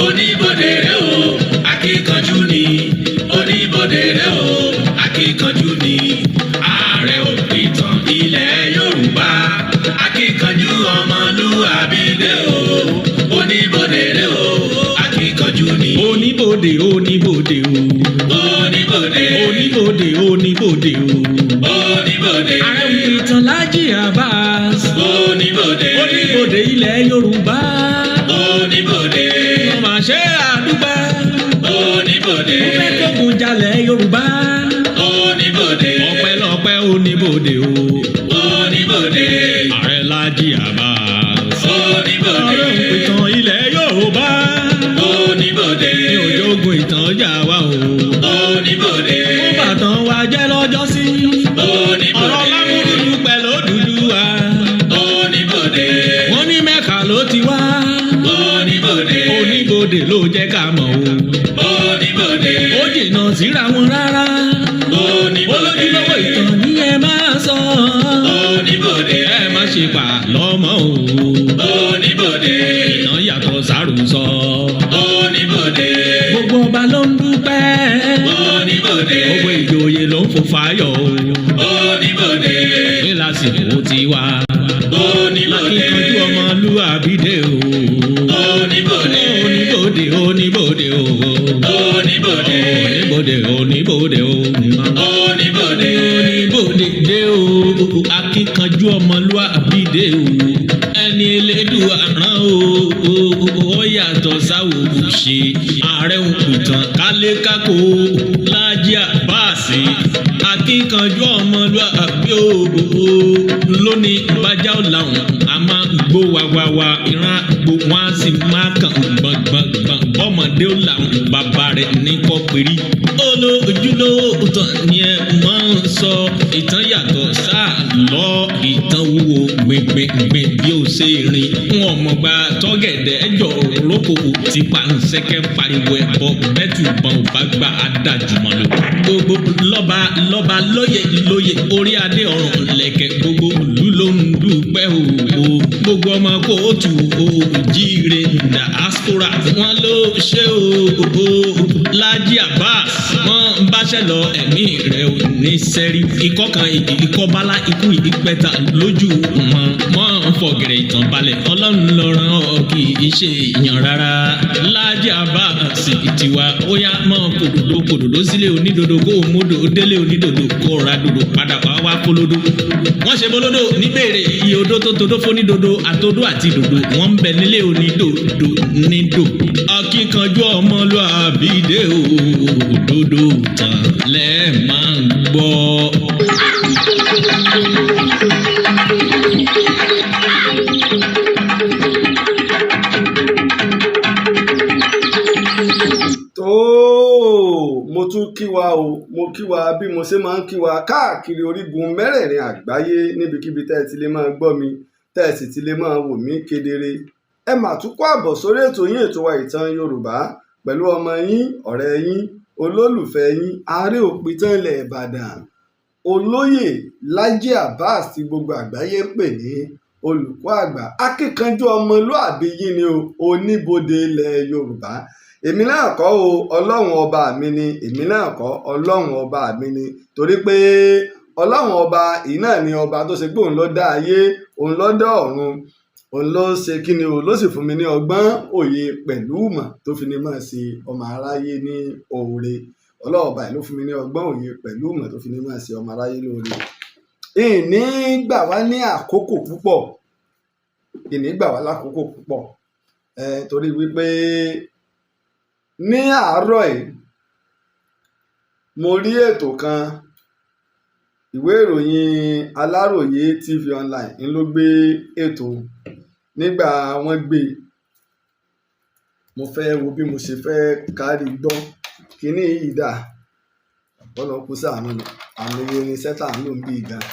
Oníbodè rẹ o, akíkanjú ni. Oníbodè rẹ o, akíkanjú ni. Ààrẹ òpìtàn ilẹ̀ Yorùbá, akíkanjú ọmọlúwàbí dé o. Oníbodè rẹ o, akíkanjú ni. Oníbodè, oníbodè o. Oníbodè. Oníbodè, oníbodè o. Oníbodè. Ààrẹ òpìtàn Lájí Abbas. Oníbodè. Oníbodè ilẹ̀ Yorùbá. Oníbodè. Ọmọ àṣẹ àdúgbà. Oníbodè. Ó fẹ́ kógun jalè Yorùbá. Oníbodè. Ọpẹ́lọpẹ́ oníbodè o. Oníbodè. Ààrẹ Lájí Abbas. Oníbodè. Ààrẹ òpìtàn ilẹ̀ Yorùbá. Oníbodè. Ní òjòògùn ìtàn jà wá o. Oníbodè. Ó bàtàn wa jẹ́ lọ́jọ́sí. Oníbodè. Ọ̀rọ̀ Lámúrúdù pẹ̀lú Odùduwà. Oníbodè. Wọ́n ní Mẹ́kà ló ti wá. Oníbodè. Oníbodè ló jẹ́ ká mọ̀ o. Oníbodè. Ó jìnnà síra wọn rárá. Oníbodè. Olójúlówó ìtàn ní ẹ máa sọ. Oníbodè. Ẹ má ṣe pa lọ́mọ o. Oníbodè. Ìtàn yàtọ̀ sáròsọ. Oníbodè. Gbogbo ọba ló ń dúpẹ́. Oníbodè. Gbogbo ìjòyè ló ń fò fáyọ̀ o. Oníbodè. Pé lásìkò tiwa. Oníbodè. Akíkanjú ọmọlúwàbí dé o. Oníbodè. Oníbodè, oníbodè o. Oníbodè. Oníbodè, oníbodè o. Oníbodè. Oníbodè dé o. Akíkanjú ọmọlúwàbí dé o. Ẹni elédùà rán o. Ó yàtọ̀ sáwò ṣe. Ààrẹ òpìtàn kálékáko Lájí Abbas. Akíkanjú ọmọlúwàbí o. Lónìí bájá ò làwọn a máa gbó wawawa, ìran gbó wọn á sì máa kàn gbọ̀ngbọ̀ngbọ̀n. Bọ́mọdé ó làwọn bàbá rẹ̀ ní kọ́pẹ́rì. Olójúlówó tán ni ẹ máa ń sọ. Ìtàn yàtọ̀ sáà lọ. Ìtàn wúwo gbìngbìngbìn bí ó ṣe rìn. N ò mọ̀ gba tọ́gẹ̀dẹ̀ ẹjọ́ rókò tí pàǹsẹ̀kẹ́ pariwo ẹ̀bọ bẹ́tù ìbọn ò bá gbà á dájúmọ́ lò. Gbogbo lọ́ba lọ́ba, lóye lóye, orí adé ọ̀run lẹ̀kẹ̀, gbogbo ìlú ló ń dúpẹ́ o. Gbogbo ọmọ kóòtù òjíire diaspora wọn ló ṣe o. Lájí Abbas, wọn báṣẹ lọ, ẹ̀mí rẹ̀ ò ní sẹ́rí. Ikọ́ kan ikọ́ bala, ikú ìpẹ́ta lójú wọn. Wọ́n fọ̀gẹ̀rẹ̀ ìtàn balẹ̀, Ọlọ́run ló rán ọ, kì í ṣe èèyàn rárá. Lájí Abbas tiwa, ó yá mọ́ kòdòdó kòdòdó sílé onídodo, kó o módò délé onídodo, kó o ra dodo padà wá wá fọlódó. Wọ́n ṣe bólódó níbèrè iye odó tó todó fónídodo, àtodó àti dòdò wọ́n ń bẹ nílé onídòdó nídò. Akíkanjú ọmọlúàbí dé o, òdodo tán lẹ́ẹ̀ máa ń gbọ́. Tóò, mo tún kí wa o. Mo kí wa bí mo ṣe máa ń kí wa káàkiri orígun mẹ́rẹ̀ẹ̀rin àgbáyé, níbikíbi tẹ́ ẹ ti lè máa gbọ́ mi, tẹ́ ẹ sì ti lè máa wò mí kedere. Ẹ mà tún kó àbọ̀ sórí ètò yín, ètò wa, Ìtàn Yorùbá, pẹ̀lú ọmọ yín, ọ̀rẹ́ yín, olólùfẹ́ yín, Ààrẹ Òpìtàn ilẹ̀ Ìbàdàn, Olóyè Lájí Abbas, tí gbogbo àgbáyé ń pè ní Olùkọ́ Àgbà, akíkanjú ọmọlúàbí yín ni o, oníbodè ilẹ̀ Yorùbá. Èmi náà kọ́ o, Ọlọ́run ọba mi ni. Èmi náà kọ́, Ọlọ́run ọba mi ni, torí pé Ọlọ́run ọba yìí náà ni ọba tó ṣe pé òun ló dá ayé, òun ló dá ọ̀run, òun ló ṣe kí ni o, ló sì fún mi ní ọgbọ́n, òye pẹ̀lú ìmọ̀ tó fi ní máa ṣe ọmọ aráyé ní oore. Ọlọ́run ọba yìí ló fún mi ní ọgbọ́n, òye pẹ̀lú ìmọ̀ tó fi ní máa ṣe ọmọ aráyé lóore. Ìní gbà wá ní àkókò púpọ̀, ìní gbà wá lákòókò púpọ̀, torí wípé ní àárọ̀ yìí mo rí ètò kan. Ìwé ìròyìn Aláròyé TV Online ń ló gbé ètò. Nígbà wọ́n gbé, mo fẹ́ wo bí mo ṣe fẹ́ kárí gbọ́ kínní yìí dà. Ọlọ́run kó ṣàánú ni. Àmì irinṣẹ́ tá à ń lò ń bí gan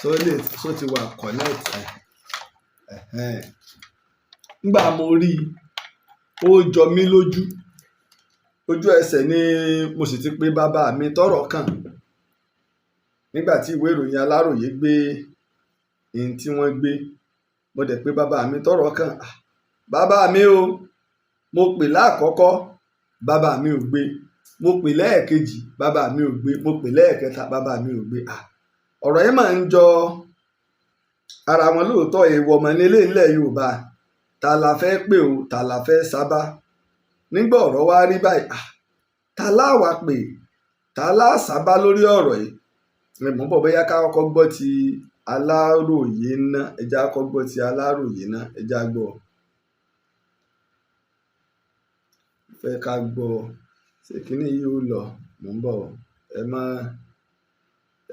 tó lè tó ti wà connect ẹ̀. Nígbà mo rí i, ó jọ mí lójú. Ojú ẹsẹ̀ ni mo sì ti pe bàbá mi tọ́rọ̀ kàn. Nígbà tí ìwé ìròyìn Aláròyé gbé ihun tí wọ́n gbé, mo dẹ̀ pé bàbá mi tọ́rọ̀ kàn. Bàbá mi o. Mo pè láàkọ́kọ́, bàbá mi ò gbé. Mo pè lẹ́ẹ̀kejì, bàbá mi ò gbé. Mo pè lẹ́ẹ̀kẹta, bàbá mi ò gbé. À, ọ̀rọ̀ yẹn máa ń jọ ara wọn lóòótọ́. Èèwọ̀ mọ̀ nílé ilẹ̀ Yorùbá. Ta la fẹ́ pè o? Ta la fẹ́ sábà nígbà ọ̀rọ̀ wá rí báyìí? À, ta láwa pè? Ta lá sábà lórí ọ̀rọ̀ yìí? Mọ̀ bọ̀, bóyá ká kọ́kọ́ gbọ́ ti Aláròyé ná. Ẹ jẹ́ á kọ́kọ́ gbọ́ ti Aláròyé ná. Ẹ jẹ́ á gbọ́. Fẹ́ ká gbọ́. Ṣé kínní yìí ó lọ? Mò ń bọ̀.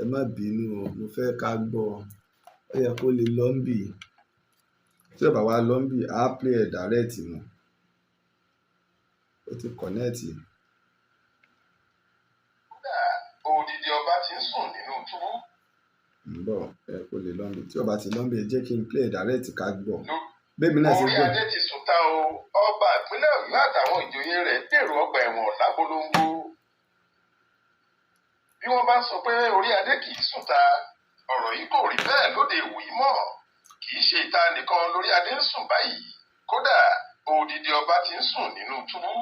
Ẹ má bínú o. Mo fẹ́ ká gbọ́. Ó yẹ kó lè lọ ń bì. Tí ò bá wá lọ ń bì, á play ẹ̀ direct nù. Ó ti connect. Kódà, odidi ọba ti ń sùn nínú túbú. Ń bọ̀, ẹ kó lè lọ ń bì. Tí ò bá ti lọ ń bì, ẹ jẹ́ kí n play ẹ̀ direct ká gbọ́ bẹ́ẹ̀ mi náà ṣe Orí gbọ́. adé ti sùn ta o. Ọba ìpínlẹ̀ Ọ̀yọ́ àtàwọn ìjòyè rẹ̀ dèrò ọgbà ẹ̀wọ̀n lábolongo. Bí wọ́n bá ń sọ pé orí adé kì í sùn ta, ọ̀rọ̀ yìí kò rí bẹ́ẹ̀ lóde ìwòyí mọ́. Kì í ṣe ìta nìkan lórí adé ń sùn báyìí. Kódà, odidi ọba ti ń sùn nínú túbú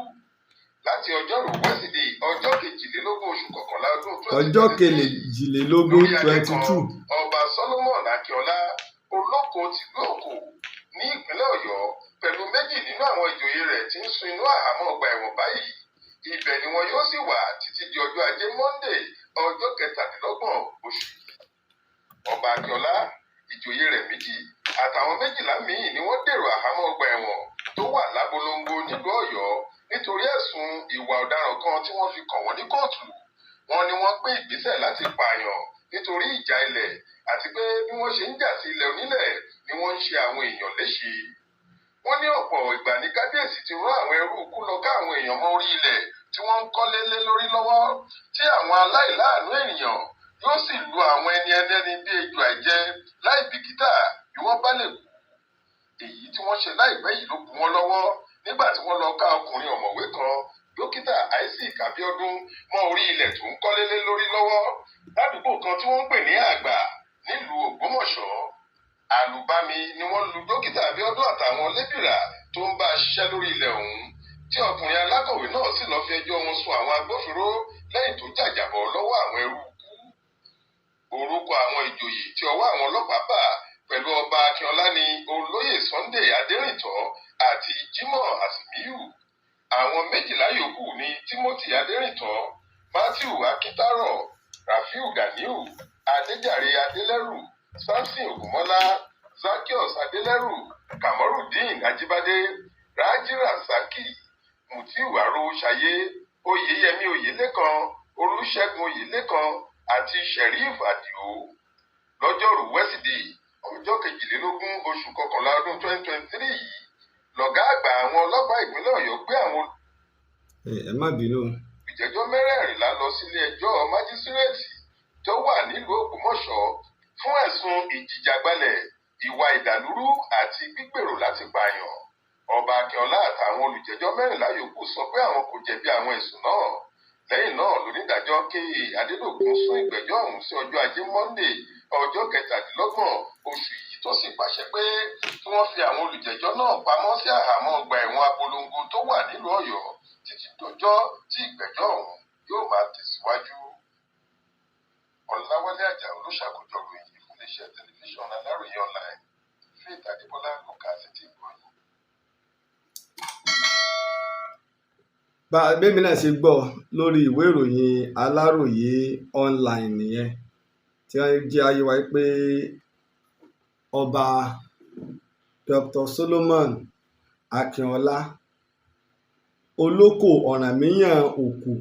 láti ọjọ́rùú wẹ́sídẹ̀ẹ́, ọjọ́ 22 oṣù kọkànlá ọdún Ọjọ́ 2023. 22 Lórí adé twenty kan, two Ọba Solomon Akínọlá, Olóko tìlú Òkò ní ìpínlẹ̀ Ọ̀yọ́, pẹ̀lú méjì nínú àwọn ìjòyè rẹ̀ ti ń sun inú àhámọ́ ọgbà ẹ̀wọ̀n báyìí. Ibẹ̀ ni wọn yóò sì wà títí di ọjọ́ Ajé Monde, ọjọ́ 27 oṣù yìí. Ọba Akínọlá, ìjòyè rẹ̀ méjì àtàwọn 12 míì ni wọ́n dèrò àhámọ́ ọgbà ẹ̀wọ̀n tó wà lábolongo nílùú Ọ̀yọ́ nítorí ẹ̀sùn ìwà ọ̀daràn kan tí wọ́n fi kàn wọ́n ní kóòtù. Wọ́n ní wọ́n gbé ìgbésẹ̀ láti pààyàn nítorí ìjà ilẹ̀, àti pé bí wọ́n ṣe ń jà sí ilẹ̀ onílẹ̀ ni wọ́n ń ṣe àwọn èèyàn léṣe. Wọ́n ní ọ̀pọ̀ ìgbà ní kábíyèsí ti rán àwọn ẹrú ikú lọ ká àwọn èèyàn mọ́ orí ilẹ̀ tí wọ́n ń kọ́lé lé lórí lọ́wọ́, tí àwọn aláìláàánú ènìyàn yóò sì lu àwọn ẹni ẹlẹ́ni bí ejò àìjẹ láì bìkítà bí wọ́n bá lè kú. Èyí tí wọ́n ṣe láìpẹ́ yìí ló bu wọ́n lọ́wọ́ nígbà tí wọ́n lọ ká ọkùnrin ọ̀mọ̀wé kan, Dókítà Isaac Abiodun, mọ́ orí ilẹ̀ tó ń kọ́lé lé lórí lọ́wọ́ ládùúgbò kan tí wọ́n ń pè ní Àgbà nílùú Ògbómọ̀ṣọ́. Àlùbami ni wọ́n lu Dókítà Abiodun àtàwọn lébìrà tó ń bá a ṣiṣẹ́ lórí ilẹ̀ ọ̀hún, tí ọkùnrin alákọ̀wé náà sì lọ́ọ́ fi ẹjọ́ wọn sùn àwọn agbófinró lẹ́yìn tó jàjàbọ́ lọ́wọ́ àwọn ẹrú ikú. Orúkọ àwọn ìjòyè tí ọwọ́ àwọn ọlọ́pàá bà pẹ̀lú Ọba Akínọlá ní Olóyè Sunday Adérìntọ́ àti Jimoh Asimiyu. Àwọn 12 yòókù ní Timothy Adérìntọ́, Matthew Akintaro, Rafiu Ganiu, Adéjàre Adélẹ́rù, Samson Ogunmọ́lá, Zakios Adélẹ́rù, Kamorudeen Ajibade, Raji Rasaki, Mutiu Arówóṣayé, Oyeyèmí Oyèlékan, Olùṣègùn Oyèlékan àti Sheriff Adio. Lọ́jọ́rùú wẹ́sídẹ̀ẹ́, ọjọ́ 22 oṣù kọkànlá ọdún 2023 yìí, lọ̀gá àgbà àwọn ọlọ́pàá ìpínlẹ̀ Ọ̀yọ́ gbé àwọn Ẹ má bínú. olùjẹ́jọ́ 24 lọ sílé ẹjọ́ májísírèètì tó wà nílùú Ògbómọ̀ṣọ́ fún ẹ̀sùn ìjìjàgbalẹ̀, ìwà ìdàlúrú àti gbígbèrò láti pààyàn. Ọba Akínọlá àtàwọn olùjẹ́jọ́ 14 yòókù sọ pé àwọn kò jẹ̀bi àwọn ẹ̀sùn náà. Lẹ́yìn náà lónídàájọ́ K Adédọ̀kun sún ìgbẹ́jọ́ ọ̀hún sí ọjọ́ Ajé Monde, ọjọ́ 27 oṣù yìí, tó sì pàṣẹ pé kí wọ́n fi àwọn olùjẹ́jọ́ náà pamọ́ sí àhámọ́ ọgbà ẹ̀wọ̀n Abolongo tó wà nílùú Ọ̀yọ́ títí dọjọ́ tí ìgbẹ́jọ́ ọ̀hún yóò máa tẹ̀síwájú. Ọ̀làwálé Àjàó ló ṣàkójọ ìròyìn yìí fún iléeṣẹ́ tẹlifíṣàn Aláròye Online. Faith Adébọlá ló kà á sétí ìgbọ́ yín. Bá bẹ́ẹ̀ náà ṣe gbọ́ lórí ìwé ìròyìn Aláròyé Online nìyẹn, tí wọ́n jẹ́ ayé wa pé Ọba Dr. Solomon Akínọlá, Olóko Ọ̀rànmíyàn Òkú,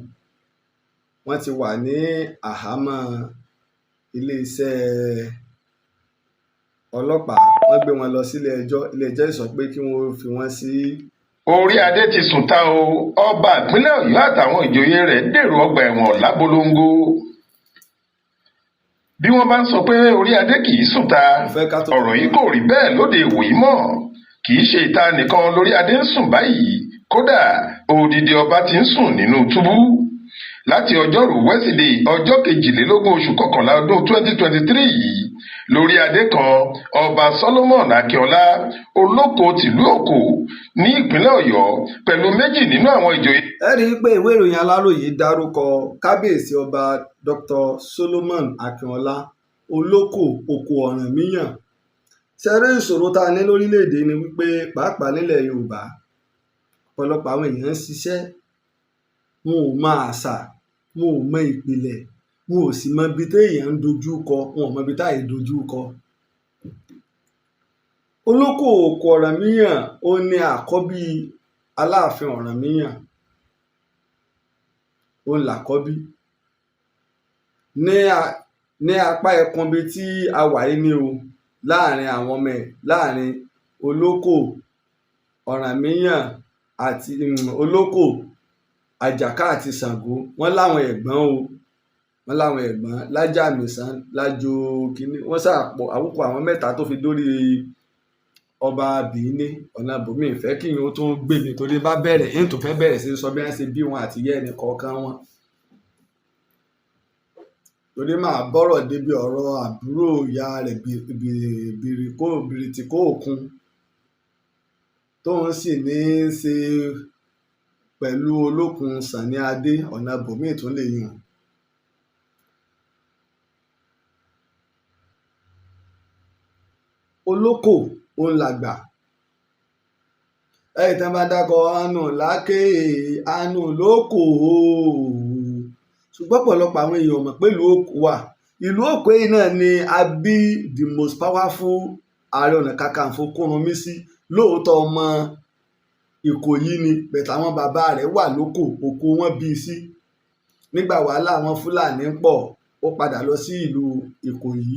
wọ́n ti wà ní àhámọ́ iléeṣẹ́ ọlọ́pàá. Wọ́n gbé wọn lọ sílé ẹjọ́. Ilé ẹjọ́ sì sọ pé kí wọ́n fi wọ́n sí. Orí adé ti sùn ta o. Ọba ìpínlẹ̀ Ọ̀yọ́ àtàwọn ìjòyè rẹ̀ dèrò ọgbà ẹ̀wọ̀n lábolongo. Bí wọ́n bá ń sọ pé orí adé kì í sùn ta, Mo fẹ́ ká tó ọ̀rọ̀ yìí kò rí bẹ́ẹ̀ lóde ìwòyí mọ́. Kì í ṣe ìta nìkan lórí adé ń sùn báyìí. Kódà, odidi ọba ti ń sùn nínú túbú. Láti ọjọ́rùú wẹ́sídẹ̀ẹ́, ọjọ́ 22 oṣù kọkànlá ọdún 2023 yìí, lórí adé kan Ọba Solomon Akínọlá, Olóko tìlú Oko ní ìpínlẹ̀ Ọ̀yọ́, pẹ̀lú méjì nínú àwọn ìjòyè Ẹ rí i pé ìwé ìròyìn Aláròye dárúkọ Kábíyèsí Ọba Dr Solomon Akínọlá, Olóko Oko Ọ̀rànmíyàn. Ṣe rí ìṣòro tá a ní lórílẹ̀‐èdè ni wípé, pàápàá nílẹ̀ Yorùbá, ọ̀pọ̀lọpọ̀ àwọn èèyàn ń ṣiṣẹ́, wọn ò mọ àṣà, wọn ò mọ ìpìlẹ̀, wọn ò sì mọ ibi téèyàn ń dojú kọ, wọn ò mọ ibi táyè dojú kọ. Olóko Oko Ọ̀rànmíyàn, ó ní àkọ́bí Aláàfin Ọ̀rànmíyàn, òun làkọ́bí ní apá ẹkùn ibi tí a wà yìí ni o. Láàrin àwọn ọmọ ẹ̀, láàrin Olóko Ọ̀rànmíyàn àti Olóko Àjàká àti Ṣàngó, wọ́n láwọn ẹ̀gbọ́n o, wọ́n láwọn ẹ̀gbọ́n Lájàmísàn, Lájò kínní, wọ́n ṣàpọ̀ àwòkọ àwọn mẹ́ta tó fi dórí ọba Bìíní. Ọ̀nà bòmí ìfẹ́ kí n ó tún gbé mi, torí bá bẹ̀rẹ̀ yín tó fẹ́ bẹ̀rẹ̀ sí sọ bí wọ́n ṣe bí wọn àti ìyá ẹnì kọ̀ọ̀kan wọn, torí màá bọ́rọ̀ débi ọ̀rọ̀ àbúrò ìyá rẹ̀ Bìrìtìkó Òkun, tóun sì ní í ṣe pẹ̀lú Olókun Sunny Adé. Ọ̀nà bòmíì tún lè yùn. Olóko òun làgbà. Ẹ̀yìn tí wọ́n bá dákọ̀ àánú lákè àánú lóko, ṣùgbọ́n ọ̀pọ̀lọpọ̀ àwọn èèyàn mọ̀ pé ìlú Òkò wà. Ìlú Òkò yìí náà ni a bí the most powerful Ààrẹ Ọ̀nà Kakanfò Kúrúnmí sí. Lóòótọ́, ọmọ Ìkòyí ni, bẹ̀tẹ̀ àwọn bàbá rẹ̀ wà lóko Òkò, wọn bí i sí. Nígbà wàhálà àwọn Fúlàní ń pọ̀, ó padà lọ sí ìlú Ìkòyí.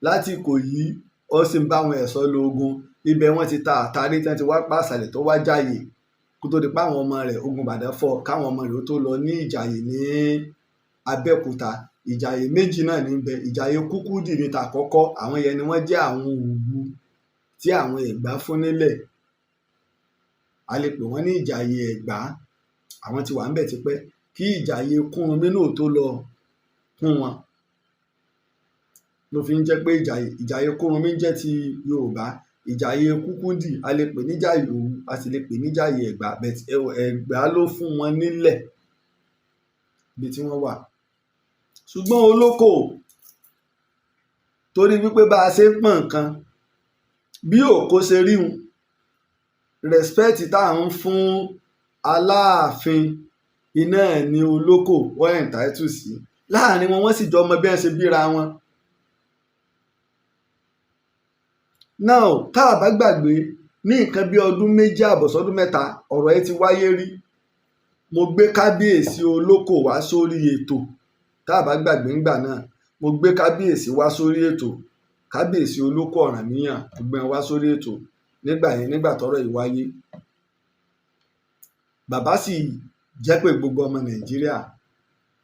Láti Ìkòyí, ó sì ń bá àwọn ẹ̀ṣọ́ lọ ogun. Ibẹ̀ wọ́n ti ta àtàrí tí wọ́n ti wá pàṣàlẹ̀ tó wá jáyè, kó tó di pé àwọn ọmọ rẹ̀, ogun Ìbàdàn fọ́, káwọn ọmọ rẹ̀ ó tó lọ ní Ìjàyè ní Abẹ́òkúta. Ìjàyè méjì náà ní bẹ. Ìjàyè Kúkúdì ní tàkọ́kọ́. Àwọn yẹn ni wọ́n jẹ́ àwọn Òwu tí àwọn Ẹ̀gbá fún nílẹ̀. A lè pè wọ́n ní Ìjàyè Ẹ̀gbá. Àwọn ti wà ńbẹ̀ tipẹ́ kí Ìjàyè Kúrúnmí náà tó lọ kún wọn, ló fi ń jẹ́ pé Ìjàyè Kúrúnmí jẹ́ ti Yorùbá. Ìjàyè Kúkúdì, a lè pè níjàyè Òwu, a sì lè pè níjàyè Ẹ̀gbá, but Ẹ̀gbá ló fún wọn nílẹ̀ ibi tí wọ́n wà. Ṣùgbọ́n Olóko, torí wípé bá a ṣe ń pọ̀n nǹkan bí Òkó ṣe rí un, respect tá à ń fún Aláàfin iná ẹ̀ ní Olóko wọ́n entitled sí láàrin wọn. Wọ́n sì jọ mọ bí wọ́n ṣe bíra wọn. Now, tá a bá gbàgbé, ní nǹkan bí ọdún 2.5 sọdún 3, ọ̀rọ̀ yìí ti wáyé rí. Mo gbé Kábíyèsí Olóko wá sórí ètò. Tá a bá gbàgbé, ńgbà náà mo gbé kábíyèsí wá sórí ètò, Kábíyèsí Olóko Ọ̀rànmíyàn, mo gbé wọn wá sórí ètò nígbà yẹn, nígbà tọ́rọ̀ yìí wáyé. Bàbá sì jẹ́ pé gbogbo ọmọ Nàìjíríà,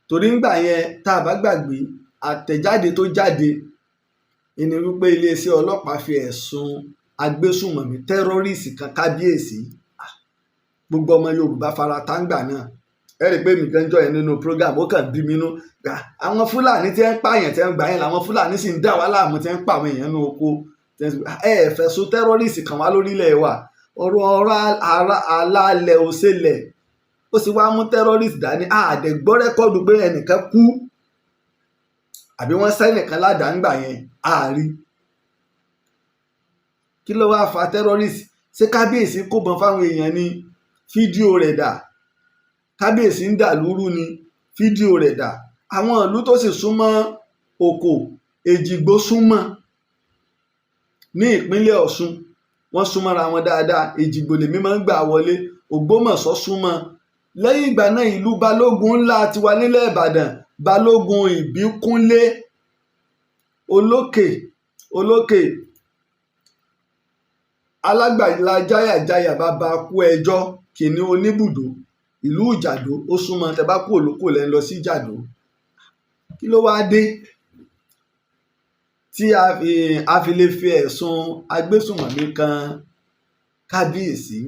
torí ńgbà yẹn, tá a bá gbàgbé, àtẹ̀jáde tó jáde ìní wípé iléeṣẹ́ ọlọ́pàá fi ẹ̀sùn agbésùnmọ̀mí, terrorist kan kábíyèsí. Gbogbo ọmọ Yorùbá fara ta ńgbà náà. Ẹ rí i pé mi gan jọ yẹn nínú program, ó kàn bí mi nú gbà. Àwọn Fúlàní tí ń pààyàn, tí ń gbà yẹn, làwọn Fúlàní sì ń dà wá láàmú, tí ń pa àwọn èèyàn ní oko. Ẹ fẹ̀sùn terrorist kan wá lórílẹ̀ wa, ọ̀rọ̀ alálẹ̀ òṣèlẹ̀, ó sì wá mú terrorist dání. Àdẹ̀ gbọ́ record pé ẹnìkan kú àbí wọ́n sẹ́nìkan ládàá ńgbà yẹn, àárí. Kí ló wáá fa terrorist? Ṣé kábíyèsí kó bọn fáwọn èèyàn ní? Fídíò rẹ̀ dà? Kábíyèsí ń dà lúrú ni? Fídíò rẹ̀ dà? Àwọn ìlú tó sì súnmọ́ Òkò, Èjìgbò súnmọ́ ní ìpínlẹ̀ Ọ̀ṣun, wọ́n súnmọ́ra wọn dáadáa. Èjìgbò lèmi máa ń gbà wọlé. Ògbómọ̀ṣọ́ súnmọ́. Lẹ́yìn ìgbà náà, ìlú Balógun ńlá tiwa nílẹ̀ Ìbàdàn, Balógun Ìbíkúnlé Olókè, Olókè alágbàlá, jáyàjáyà, bàbá kú ẹjọ́ kìnìún oníbùdó, ìlú Ìjàdó, ó súnmọ́. Tẹ bá kú òlókò lẹ́ ń lọ sí Ìjàdó. Kí ló wáá dé tí a fi lè fi ẹ̀sùn agbésùnmọ̀mí kan kábíyèsí?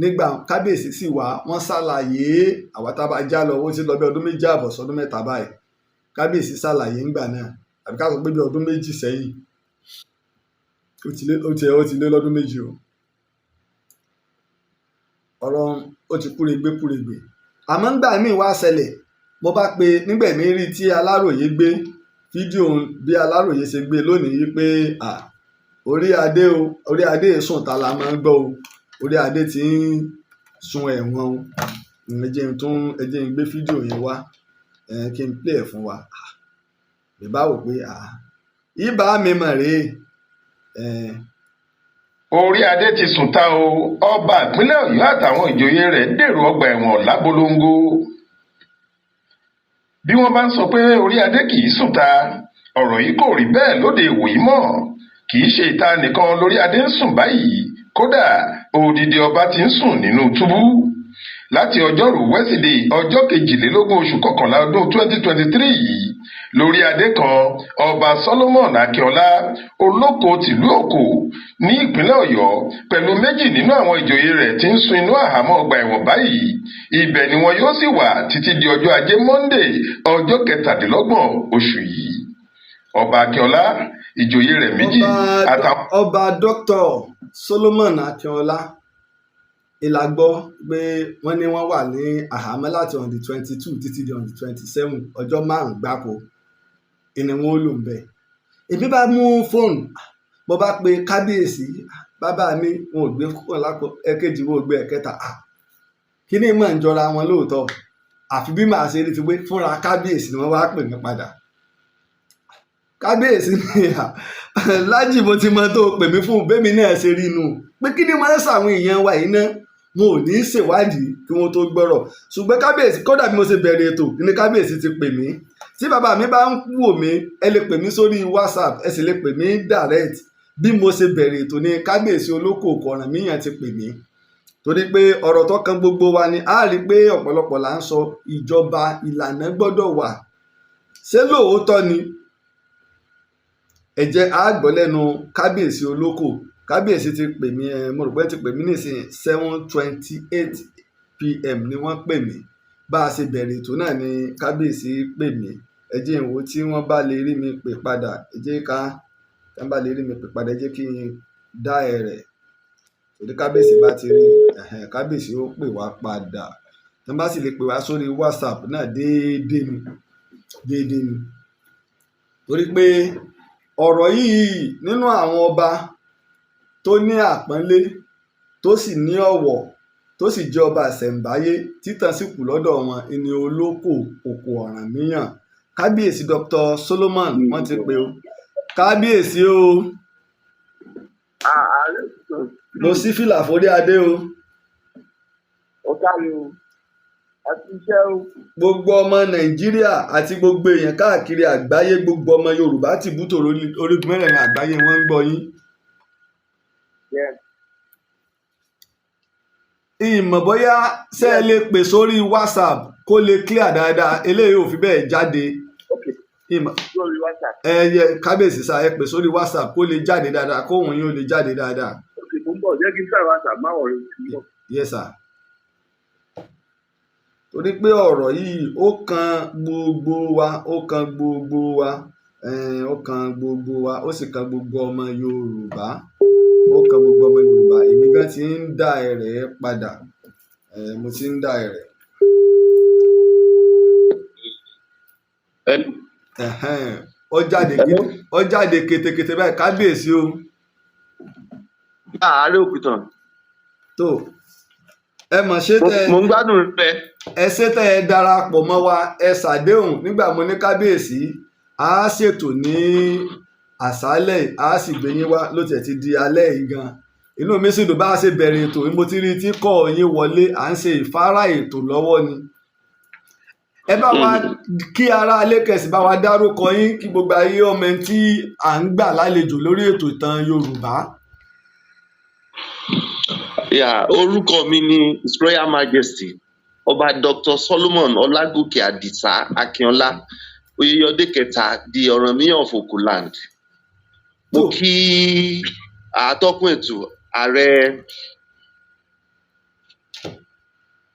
Nígbà kábíyèsí sì wá, wọ́n ṣàlàyé. Àwa tá a bá já lọ, ó ti lọ bí ọdún 2.5 sọdún 3 báyìí. Kábíyèsí ṣàlàyé ńgbà náà, àbí ká sọ pé bí ọdún 2 sẹ́yìn. Ó ti lé lọ́dún 2 o. Ọ̀rọ̀ ó ti kúregbé kúregbè. Àmọ́ ńgbà míì wá ṣẹlẹ̀, mo bá pe nígbà mi rí tí Aláròyé gbé fídíò, bí Aláròyé ṣe gbé lónìí yìí pé à orí adé o, orí adé sùn ta la máa ń gbọ́ o, orí adé ti ń sun ẹ̀wọ̀n o. Ẹ jẹ́ n tún, ẹ jẹ́ n gbé fídíò yẹn wá, kí n play ẹ̀ fún wa. Mi bá wò pé ibà mi mọ̀ rèé. Orí adé ti sùn ta o. Ọba ìpínlẹ̀ Ọ̀yọ́ àtàwọn ìjòyè rẹ̀ dèrò ọgbà ẹ̀wọ̀n lábolongo. Bí wọ́n bá ń sọ pé orí adé kì í sùn ta, ọ̀rọ̀ yìí kò rí bẹ́ẹ̀ lóde ìwòyí mọ́. Kì í ṣe ìta nìkan lórí adé ń sùn báyìí. Kódà, odidi ọba ti ń sùn nínú túbú. Láti ọjọ́rùú wẹ́sídẹ̀ẹ́, ọjọ́ 22 oṣù kọkànlá ọdún 2023 yìí, lórí adé kan, Ọba Solomon Akínọlá, Olóko tìlú Òkò ní ìpínlẹ̀ Ọ̀yọ́, pẹ̀lú méjì nínú àwọn ìjòyè rẹ̀ ti ń sùn inú àhámọ́ ọgbà ẹ̀wọ̀n báyìí. Ibẹ̀ ni wọn yóò sì wà títí di ọjọ́ Ajé Monde, ọjọ́ 27 oṣù yìí. Ọba Akínọlá, ìjòyè rẹ̀ méjì àtàwọn. Ọba Dr. Solomon Akínọlá ìlà gbọ́ pé wọ́n ní wọ́n wà ní àhámọ́ láti on the 22 títí di on the 27, ọjọ́ 5 gbáko ìní wọn ó lò ń bẹ̀. Èmi bá mú fóònù, mo bá pe kábíyèsí. Bàbá mi, wọn ò gbé fóònù lápò, ẹ̀kejì wọn ò gbé, ẹ̀kẹta. Kíní mọ̀ ń jọra wọn lóòótọ́, àfi bí màá ṣe rí ti pé fúnra kábíyèsí ni wọ́n wá pè mí padà. Kábíyèsí ni, lájì mo ti mọ tó pè mí fún bẹ́mi náà ṣe rí inú pé kí ni máa ń ṣàwọn èèyàn wa yìí ná, wọn ò ní í ṣèwádìí kí wọ́n tó gbọ́rọ̀. Ṣùgbọ́n kábíyèsí, kódà bí mo ṣe bẹ̀rẹ̀ ètò ní kábíyèsí ti pè mí. Tí bàbá mi bá ń wò mí, ẹ lè pè mí sórí WhatsApp, ẹ sì lè pè mí direct. Bí mo ṣe bẹ̀rẹ̀ ètò ní kábíyèsí Olókòkò Ọ̀rànmíyàn ti pè mí, torí pé ọ̀rọ̀ tó kan gbogbo wa ni. A rí i pé ọ̀pọ̀lọpọ̀ là ń sọ, ìjọba ìlànà gbọ́dọ̀ wà. Ṣé lóòótọ́ ni? Ẹ jẹ́ á gbọ́ lẹ́nu kábíyèsí Olókò. Kábíyèsí ti pè mí. Ẹ mo rò pé ti pè mí nísìnyí, 7:28 p.m. ni wọ́n pè mí. Bá a ṣe bẹ̀rẹ̀ ètò náà ni kábíyèsí pè mí. Ẹ jẹ́ n wò tí wọ́n bá lè rí mi pè padà. Ẹ jẹ́ ká tí wọ́n bá lè rí mi pè padà, ẹ jẹ́ kí n dá ẹ rẹ̀, torí kábíyèsí bá ti rí, kábíyèsí ó pè wá padà. Tí wọ́n bá sì lè pè wá sórí WhatsApp náà, déédéé ni, déédéé ni, torí pé ọ̀rọ̀ yìí, nínú àwọn ọba tó ní àpọ́nlé, tó sì ní ọ̀wọ̀, tó sì jẹ́ ọba ìṣẹ̀ǹbáyé títàn sì kù lọ́dọ̀ wọn ni Olókò Òkò Ọ̀rànmíyàn. Kábíyèsí Dr. Solomon, wọ́n ti pè ó. Kábíyèsí o. Ààrẹ. Mo sí fìlà forí adé o. Ó kárí o, àti iṣẹ́ o. Gbogbo ọmọ Nàìjíríà àti gbogbo èèyàn káàkiri àgbáyé, gbogbo ọmọ Yorùbá tìbútòrò orígun mẹ́rẹ̀ẹ̀rin àgbáyé, wọ́n ń gbọ́ yín. Ìmọ̀ bóyá ṣé ẹ lè pè sórí WhatsApp kó lè clear dáadáa, eléyìí ò fi bẹ́ẹ̀ jáde. Ok. Ìmọ̀ Lórí WhatsApp. Ẹ yẹ kábíyèsí sá, ẹ pè sórí WhatsApp kó lè jáde dáadáa, kóhùn yín ó lè jáde dáadáa. Ok, mo ń bọ̀, jẹ́ kí n try WhatsApp, má worry, mo ń bọ̀. Yes sir. Torí pé ọ̀rọ̀ yìí ó kan gbogbo wa, ó kan gbogbo wa, ó kan gbogbo wa, ó sì kan gbogbo ọmọ Yorùbá, ó kan gbogbo ọmọ Yorùbá. Èmi gan ti ń dá ẹ̀rẹ̀ padà, mo ti ń dá ẹ̀rẹ̀. Ó jáde kété, ó jáde ketekete báyìí, kábíyèsí o. Ààrẹ òkùtàn. Tó ẹ mọ̀ ṣé tẹ Mo ń gbádùn rẹ. Ẹ ṣé tẹ ẹ darapọ̀ mọ́ wa. Ẹ ṣàdéhùn nígbà mo ní kábíyèsí a ṣètò ní àṣálẹ̀, a sì gbé yín wá, ló tiẹ̀ ti di alẹ́ yìí gan. Inú mi sì dùn. Bá a ṣe bẹ̀rẹ̀ ètò, mo ti rí tí kọ́ yín wọlé. À ń ṣe ìfárá ètò lọ́wọ́ ni. Ẹ bá wa kí ará ilé, kẹsì bá wa dárúkọ yín kí gbogbo ayé ọmọ ẹni tí à ń gbà lálejò lórí ètò ìtàn Yorùbá. Yeah, orúkọ mi ni His Royal Majesty Ọba Dr. Solomon Ọlágòkè Àdìsá Akínọlá Oyèyọdé kẹta, di Ọ̀rànmíyàn of Okoland. Mo Tó. kí àtọ́kùn ètò, ààrẹ.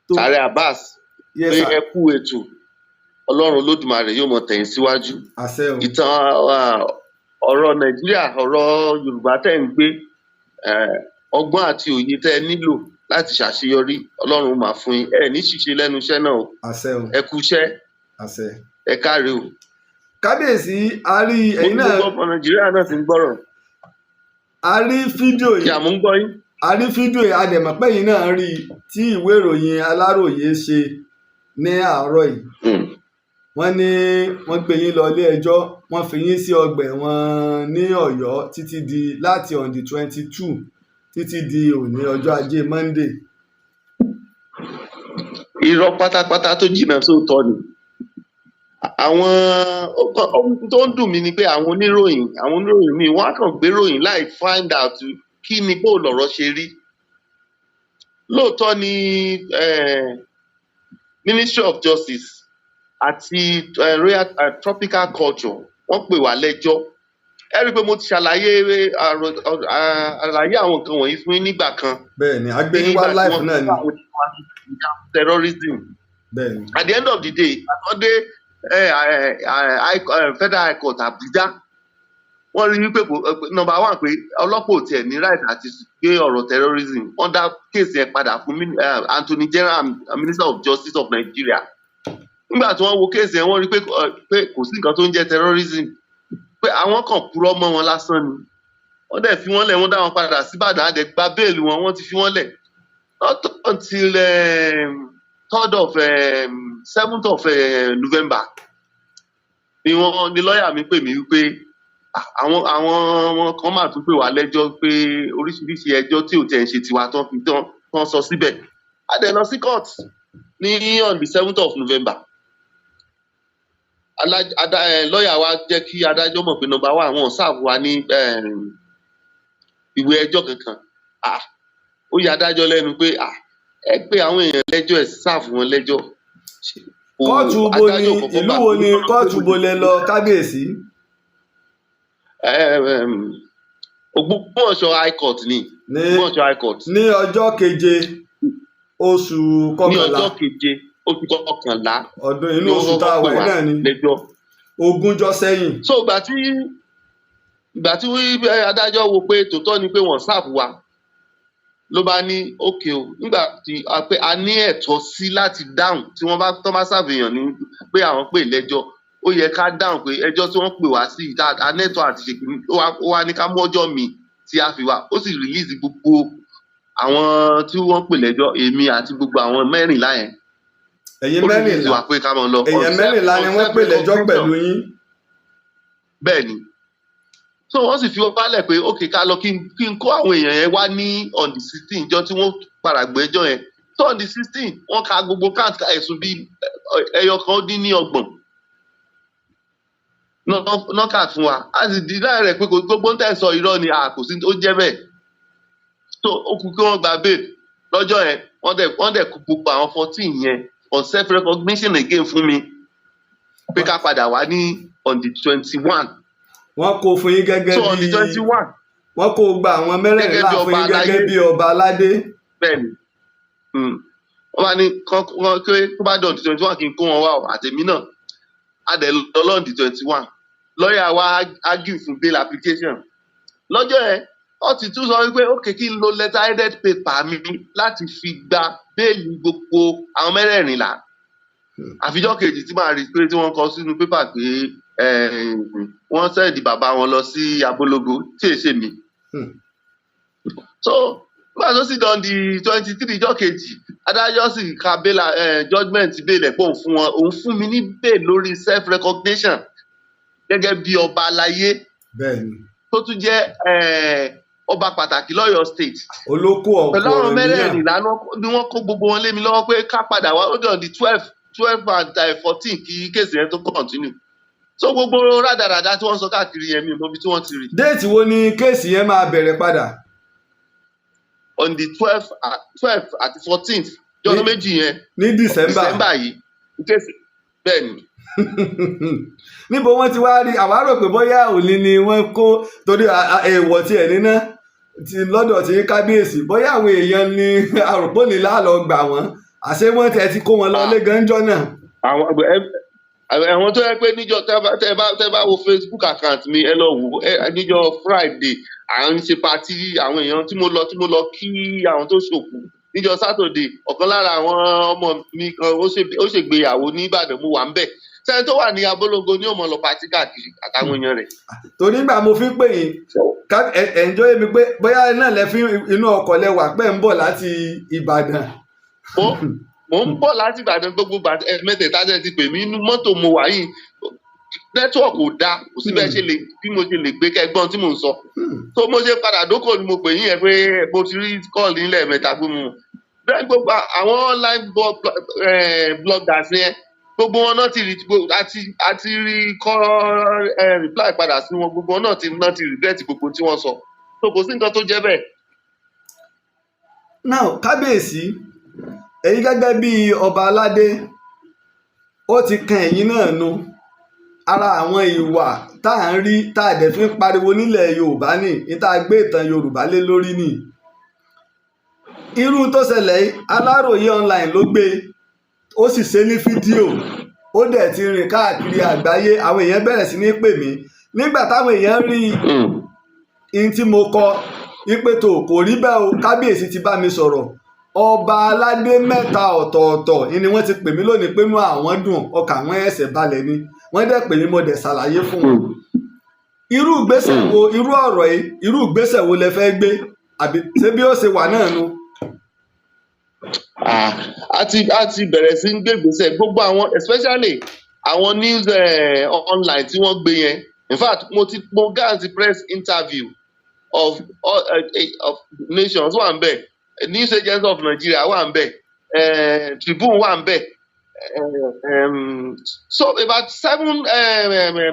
Tó Ààrẹ Abbas, yes pé sir. ẹ kú ètò. Ọlọ́run Olódùmarè yóò mọ tẹ̀yìn síwájú. Àṣẹ o. Ìtàn ọ̀rọ̀ Nàìjíríà, ọ̀rọ̀ Yorùbá tẹ̀ ń gbé, ọgbọ́n àti òye tẹ́ ẹ nílò láti ṣàṣeyọrí, Ọlọ́run máa fún yín. Ẹ ní ṣìṣe lẹ́nu iṣẹ́ náà o. Àṣẹ o. Ẹ kú iṣẹ́. Àṣẹ. Ẹ káre o. Kábíyèsí, a rí Mo ẹ̀yin ní náà. gbogbo ọmọ Nàìjíríà náà ti ń gbọ́rọ̀. A rí fídíò Kí yìí. àmú ń gbọ́ yín. A rí fídíò yìí, a dẹ̀ mọ̀ pé ẹ̀yin náà rí i tí ìwé ìròyìn Aláròyé ṣe ní àárọ̀ yìí. Wọ́n ní wọ́n gbé yín lọ ilé ẹjọ́, wọ́n fi yín sí ọgbà ẹ̀wọ̀n ní Ọ̀yọ́ títí di láti on the 22 títí di òní, ọjọ́ Ajé Monday. Irọ́ pátápátá tó jìnnà sóòótọ́ ni. Àwọn ohun tó ń dùn mí ni pé àwọn oníròyìn míì, wọ́n á kàn gbé ròyìn láì find out kí ni bó lọ̀rọ̀ ṣe rí. Lóòótọ́ ni Ministry of Justice àti Royal Tropical Culture, wọ́n pè wá lẹ́jọ́. Ẹ rí i pé mo ti ṣàlàyé àlàyé àwọn nǹkan wọ̀nyí fún yín nígbà kan. Bẹ́ẹ̀ ni, a gbé yín wá Nígbà tí live wọ́n náà ni. fi àwọn terrorism. Bẹ́ẹ̀ ni. At the end of the day, àtọ́dé Federal High Court Abuja, wọ́n rí wípé number one, pé ọlọ́pàá ò tiẹ̀ ní right àti gbé ọ̀rọ̀ terrorism. Wọ́n dá case yẹn padà fún Attorney General and Minister of Justice of Nigeria. Nígbà tí wọ́n wo case yẹn, wọ́n rí pé kò sí nǹkan tó ń jẹ́ terrorism, pé àwọn kan purọ́ mọ́ wọn lásán ni. Wọ́n dẹ̀ fi wọ́n lẹ̀, wọ́n dá wọn padà síbàdàn, á dẹ̀ gba bail wọn, wọ́n ti fi wọ́n lẹ̀. Not until third of 7th of November ni wọ́n ní lọ́ọ̀yà mi pè mí wípé, "Ah, àwọn wọn kan máa tún pè wá lẹ́jọ́ pé oríṣiríṣi ẹjọ́ tí ò tiẹ̀ ń ṣe tiwa tán fi tán sọ síbẹ̀." A dẹ̀ lọ sí court ní on the 7th of November. Lọ́ọ̀yà wa jẹ́ kí adájọ́ mọ̀ pé number one, wọn serve wa ní ìwé ẹjọ́ kankan. Ah, ó yà adájọ́ lẹ́nu pé, ah, ẹ pé àwọn èèyàn lẹ́jọ́, ẹ̀ serve wọn lẹ́jọ́. Kóòtù bo ni? Adájọ́ kọ̀ọ̀kan Ìlú gbà wo pé ni? Kóòtù bo lẹ lọ, kábíyèsí? Ògbómọ̀ṣọ́ High Court ni. Ní Ògbómọ̀ṣọ́ High Court. Ní ọjọ́ keje oṣù Ní kọkànlá. ọjọ́ keje oṣù kọkànlá Ọdún inú ni wọ́n oṣù tá a kọ́kọ́ wà pè yìí wá náà ni. lẹ́jọ́. Ogúnjọ́ sẹ́yìn. So ìgbà tí adájọ́ wo pé tòótọ́ ni pé wọ́n serve wa, ló bá ní ókè o, nígbà tí a pé a ní ẹ̀tọ́ sí láti dáhùn tí wọ́n bá tọ́ bá serve èèyàn ní pé àwọn pè lẹ́jọ́, ó yẹ ká dáhùn pé ẹjọ́ tí wọ́n pè wá sí ìta anẹ́tọ̀ àti ṣèkìní. Ó wá ní ká mú ọjọ́ mi tí a fi wá. Ó sì release gbogbo àwọn tí wọ́n pè lẹ́jọ́, èmi àti gbogbo àwọn 14 yẹn. Ẹ̀yin Ó release 14? wa pé ká máa lọ. Èèyàn 14 ni wọ́n pè lẹ́jọ́ pẹ̀lú yín? Bẹ́ẹ̀ ni. So wọ́n sì fi wálẹ̀ pé ok, ká lọ, kí n kó àwọn èèyàn yẹn wá ní on the 16, ìjọ tí wọ́n padà gbé ẹjọ́ yẹn. So on the 16, wọ́n ka gbogbo count ẹ̀sùn bíi ẹyọ kan ó dín ní ọgbọ̀n nọ́kà fún wa. A sì di láì rẹ̀ pé kò gbogbo ń tẹ̀sọ̀ irọ́ ni, a kò sí ó jẹ́ bẹ́ẹ̀. So ó kú kí wọ́n gba bail lọ́jọ́ yẹn. Wọ́n dẹ̀ kó gbogbo àwọn 14 yẹn on self recognition again fún mi pé ká padà wá ní on the 21. Wọ́n kó fún yín gẹ́gẹ́ So on the bí 21. Wọ́n kó gba àwọn 14 Gẹ́gẹ́ bí fún ọba yín gẹ́gẹ́ aláyé. bí ọba aládé. Bẹ́ẹ̀ni. Wọ́n bá ní kán wọ́n pé tó bá dọ̀ 21, kí n kó wọn wá o, àtẹ̀mí náà. A dẹ̀ lọ on the 21. Lọ́ọ̀yà wa argue fún bail application lọ́jọ́ yẹn. Wọ́n ti tún sọ wípé ok, kí n lo letter headed paper mi láti fi gba bail gbogbo àwọn 14. Àfijọ́ kejì tí màá rí i pé tí wọ́n kọ sínú pépà pé wọ́n send bàbá wọn lọ sí abólógo tí èsè mi. So nígbà tó sì dán di 23, ìjọ́ kejì, adájọ́ sì ka bail judgement bail ẹ̀ pé òun fún wọn, òun fún mi ní bail lórí self recognition gẹ́gẹ́ bí ọba aláyé tó tún jẹ́ ọba pàtàkì lọ́yọ̀ọ́ State. Olóko ọ̀pọ̀ Pẹ̀lú àwọn ènìyàn. 14 ni wọ́n kó gbogbo wọn lé mi lọ́wọ́ pé ká padà wá. Ó dàn di 12 and 14 kí case yẹn tó continue. So gbogbo rádaràda tí wọ́n sọ káàkiri yẹn, mi ò mọ ibi tí wọ́n ti rí. Date wo ni case yẹn máa bẹ̀rẹ̀ padà? On the 12 àti 14th, jọ́nà méjì yẹn. Ní December? December yìí case, bẹ́ẹ̀ ni. Níbo wọ́n ti wá rí? Àwa rò pé bóyá òní ni wọ́n kó torí èèwọ̀ tiẹ̀ níná ti lọ́dọ̀ tí kábíyèsí, bóyá àwọn èèyàn ní àròpọ̀ ní láàlọ́ gbà wọ́n. Àṣé wọ́n tiẹ̀ ti kó wọn lọ lé ganjọ́ náà. Àwọn àwọn tó yẹ pé níjọ́ tẹ́ bá wo Facebook account mi, ẹ lọ wò ẹ. Níjọ́ Friday, à ń ṣe party àwọn èèyàn tí mo lọ kí àwọn tó ṣòkú. Níjọ́ Saturday, ọ̀kan lára àwọn ọmọ mi kan ó ṣègbéyàwó ní Ìbàdàn, mo wà ń bẹ̀. Sẹ́ni tó wà ní Abolongo ní òmò lọ party káàkiri àtàwọn èèyàn rẹ̀. Torí nígbà mo fi ń pè yín, ẹ̀ ń jọ́ yé mi pé bóyá náà lẹ fi inú ọkọ̀ lẹ wà pẹ́ ń bọ̀ láti Ìbàdàn. Mo ń bọ̀ láti Ìbàdàn. Gbogbo mẹ́tẹ̀ẹ̀ta tẹ́ ti pè mí, inú mọ́tò mo wà yìí, network ò dáa, kò sí bẹ́ẹ̀ ṣe lè bí mo ṣe lè gbé kẹ́gbọ́n tí mò ń sọ. Tó mo ṣe padà dókò ni mo pè yín yẹn pé mo ti rí call nílẹ̀ mẹ́ta fún mi. Bẹ́ẹ̀ gbogbo àwọn online bloggers yẹn, gbogbo wọn náà ti rí àti rí kọ́ reply padà sí wọn. Gbogbo wọn náà ti regret gbogbo tí wọ́n sọ, so kò sí nǹkan tó jẹ́ bẹ́ẹ̀. Now, kábíyèsí, ẹ̀yin gẹ́gẹ́ bí ọba aládé, ó ti kan ẹ̀yin náà nu. Ara àwọn ìwà tá à ń rí tá a dẹ̀ fi ń pariwo nílẹ̀ Yorùbá ní tá a gbé ìtàn Yorùbá lé lórí nì. Irú tó ṣẹlẹ̀ yìí, Aláròye Online ló gbé, ó sì ṣe ní fídíò, ó dẹ̀ ti rìn káàkiri àgbáyé. Àwọn èèyàn bẹ̀rẹ̀ sí ní pè mí nígbà táwọn èèyàn rí in tí mo kọ ipe tó kò rí bẹ́ẹ̀ o. Kábíyèsí ti bá mi sọ̀rọ̀. Ọba aládé mẹ́ta ọ̀tọ̀ọ̀tọ̀ ni wọ́n ti pè mí lónìí pé inú àwọn dùn, ọkàn àwọn ẹ̀sẹ̀ balẹ̀ ni. Wọ́n dẹ̀ pè mí, mo dẹ̀ ṣàlàyé fún wọn. Irú ìgbésẹ̀ wo, irú ọ̀rọ̀ yìí, irú ìgbésẹ̀ wo lẹ fẹ́ gbé? Àbí ṣé bí ó ṣe wà náà nu? Ah, a ti bẹ̀rẹ̀ sí ń gbé ìgbésẹ̀. Gbogbo àwọn, especially àwọn news online tí wọ́n gbé yẹn, in fact, mo grant press interview of all of nations wà ń bẹ̀, News Agency of Nigeria wà ń bẹ̀, Tribune wà ń bẹ̀, so about seven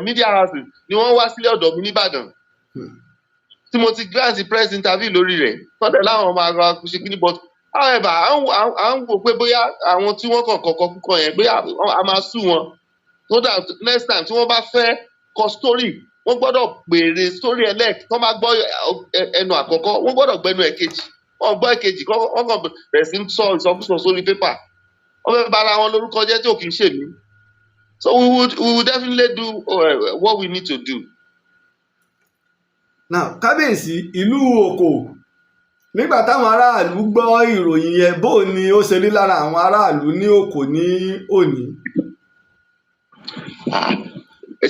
media houses ni wọ́n wá sílé ọ̀dọ̀ mi nìbàdàn tí mo ti grant press interview lórí rẹ̀. Tọ́lẹ̀ láwọn máa ra ṣe kíní, but however, à ń wò pé bóyá àwọn tí wọ́n kàn kọ̀ọ̀kan kúkọ yẹn, bóyá a máa sue wọn, so that next time tí wọ́n bá fẹ́ kọ story, wọ́n gbọ́dọ̀ béèrè story ẹlẹ́ẹ̀k tó bá gbọ́ ẹnu àkọ́kọ́, wọ́n gbọ́dọ̀ gbẹnu ẹ̀kejì. Wọ́n gbọ́ ẹ̀kejì, wọ́n kàn bẹ̀rẹ̀ sí ń sọ ìsọkúsọ sórí pépà. Wọ́n fẹ́ bara wọn lórúkọ jẹ́ tí ò kì í ṣèmí. So we would definitely do what we need to do. Now, kábíyèsí, ìlú Òkò, nígbà táwọn aráàlú gbọ́ ìròyìn yẹn, bó ni ó ṣe rí lára àwọn aráàlú ní Òkò ní òní?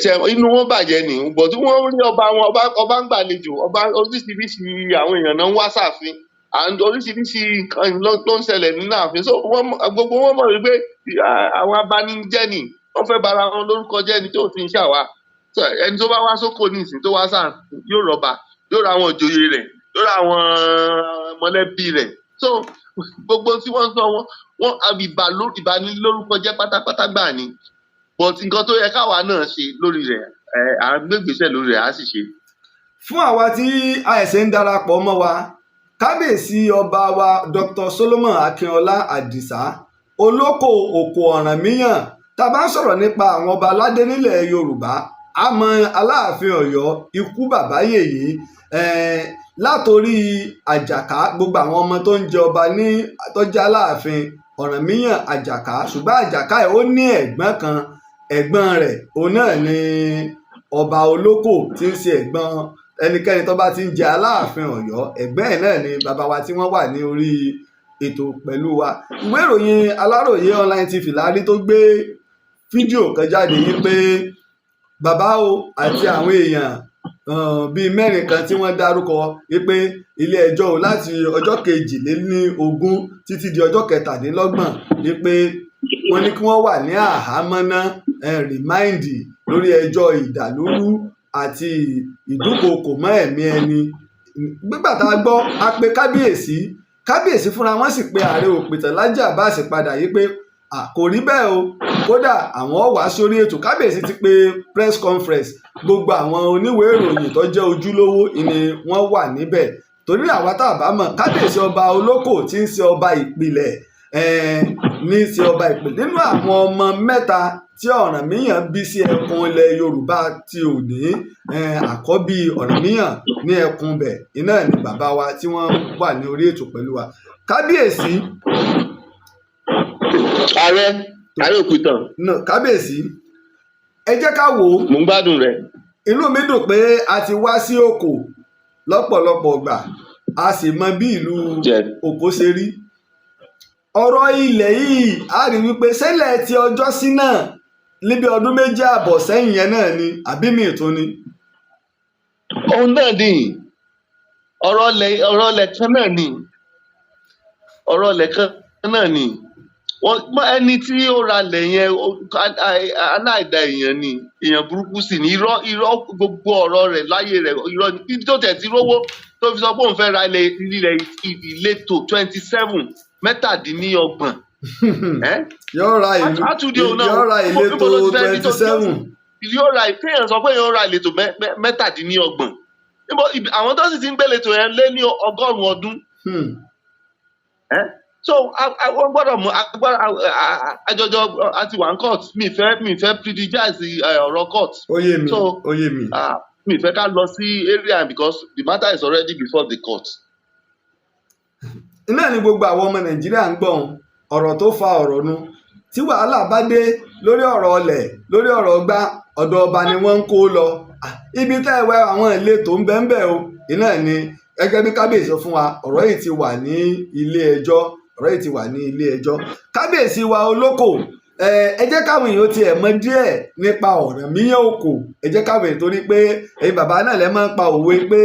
Ṣe inú wọn bàjẹ́ ni, but tí wọ́n rí ọba wọn, ọba ń gbàlejò ọba, oríṣiríṣi àwọn èèyàn náà ń wá sáàfin and oríṣiríṣi nǹkan ló ń ṣẹlẹ̀ nínú ààfin. So wọ́n gbogbo wọn mọ̀ wípé àwọn abanijẹ́ ni wọ́n fẹ́ bara wọn lórúkọ jẹ́ ni, tó ti ń ṣàwà. So ẹni tó bá wá sóko ní ìsìn, tó wá sáàfin, yóò rọba, yóò ra àwọn ìjòyè rẹ̀, yóò ra àwọn mọ̀lẹ́bí rẹ̀. So gbogbo tí wọ́n ń sọ, wọn ìbanilórúkọ jẹ́ pátápátá gbà ni. But nǹkan tó yẹ káwa náà ṣe lórí rẹ̀, ẹ à ń gbé ìgbésẹ̀ lórí rẹ̀, á sì ṣe. Fún àwa tí àìsè ń darapọ̀ mọ́ wa, kábíyèsí ọba wa Dr. Solomon Akínọlá Àdìsá, Olóko Òkò Ọ̀rànmíyàn. Tá a bá ń sọ̀rọ̀ nípa àwọn ọba aládé nílẹ̀ Yorùbá, a mọ Aláàfin Ọ̀yọ́, ikú bàbá yèyé, látòrí Àjàká, gbogbo àwọn ọmọ tó ń jẹ ọba ní tó jẹ́ Aláàfin, Ọ̀rànmíyàn, Àjàká. Ṣùgbọ́n Àjàká ẹ̀, ó ní ẹ̀gbọ́n kan. Ẹ̀gbọ́n rẹ̀ òun náà ni ọba Olóko tí ń ṣe ẹ̀gbọ́n ẹnikẹ́ni tó bá ti ń jẹ Aláàfin Ọ̀yọ́. Ẹ̀gbọ́n ẹ̀ náà ni bàbá wa tí wọ́n wà ní orí ètò pẹ̀lú wa. Ìwé ìròyìn Aláròye Online TV la rí tó gbé fídíò kan jáde yìí pé bàbá o àti àwọn èèyàn bíi mẹ́rin kan tí wọ́n dárúkọ wípé ilé ẹjọ́ o láti ọjọ́ 22 títí di ọjọ́ 27 wípé wọ́n ní kí wọ́n wà ní àhámọ́ ná, remand, lórí ẹjọ́ ìdàlúrú àti ìdúnkookò mọ́ ẹ̀mí ẹni. Nígbà tá a gbọ́, a pe kábíyèsí. Kábíyèsí fúnra wọn sì pe ààrẹ òpìtàn Lájí Abbas padà yìí pé kò rí bẹ́ẹ̀ o, kódà àwọn wá sórí ètò. Kábíyèsí ti pe press conference, gbogbo àwọn oníwèé ìròyìn tó jẹ́ ojúlówó ni wọ́n wà níbẹ̀. Torí àwa tá a bá mọ̀, kábíyèsí ọba Olóko tí ń ṣe ọba ìpìlẹ̀, ní í ṣe ọba ìpìlẹ̀ nínú àwọn ọmọ mẹ́ta tí Ọ̀rànmíyàn bí sí ẹkùn ilẹ̀ Yorùbá ti òní. Àkọ́bí Ọ̀rànmíyàn ní ẹkùn bẹ̀ iná ni bàbá wa tí wọ́n wà ní orí ètò pẹ̀lú wa. Kábíyèsí. Ààrẹ, ààrẹ òpìtàn. No, kábíyèsí, ẹ jẹ́ ká wò ó. Mò ń gbádùn rẹ. Inú mi dùn pé a ti wá sí Òkò lọ́pọ̀lọpọ̀ ìgbà, a sì mọ bí ìlú Òkò ṣe rí. Ọ̀rọ̀ ilẹ̀ yìí, a rí wípé sẹ́lẹ̀ ti ọjọ́ sí náà níbi ọdún 2.5 sẹ́yìn yẹn náà ni, àbí mi tún ni? Òun náà ni ọ̀rọ̀ ilẹ̀ kan náà ni, ọ̀rọ̀ ilẹ̀ kan náà ni. Wọ́n ẹni tí ó ra ilẹ̀ yẹn, aláìda èèyàn ni, èèyàn burúkú sì ni. Irọ́, irọ́, gbogbo ọ̀rọ̀ rẹ̀ láyé rẹ̀, irọ́ ni. Ibi tó tẹ̀ ti rówó tó fi sọ pé òun fẹ́ ra ilẹ̀ ìletò 27, 27. Ẹ́ Yóò ra ìlú Átúndé òun náà. Yóò ra ìletò Níbo ló ti fẹ́ rí 27. Yóò ra, kéèyàn sọ pé yóò ra ìletò 27. Níbo àwọn tó sì ti ń gbé ìletò yẹn lé ní 100 ọdún. Ẹ́ So wọ́n gbọ́dọ̀ mú agbára àjọjọ àti wà ní court. Mi fẹ́ prejudge ọ̀rọ̀ court. Ó yé mi. So, Ó yé mi. Mi fẹ́ ká lọ sí area because the matter is already before the court. Iná ni gbogbo àwọn ọmọ Nàìjíríà ń gbọ́n ọ̀rọ̀ tó fa ọ̀rọ̀ nu. Tí wàhálà bá dé lórí ọ̀rọ̀ ọlẹ̀, lórí ọ̀rọ̀ ọgbà, ọ̀dọ̀ ọba ni wọ́n ń kó lọ. Ah, ibi tẹ́ ẹ wẹ àwọn ìletò ń bẹ ń bẹ o. Iná ni gẹ́gẹ́ bí kábíyèsí sọ fún wa, ọ̀rọ̀ yìí ti wà ní ilé ẹjọ́, ọ̀rọ̀ yìí ti wà ní ilé ẹjọ́. Kábíyèsí wa Olóko, ẹ jẹ́ káwọn èèyàn tiẹ̀ mọ̀ díẹ̀ nípa Ọ̀rànmíyàn Òkò. Ẹ jẹ́ káwọn èèyàn, torí pé ẹ̀yin bàbá náà lẹ́ máa ń pa òwe pé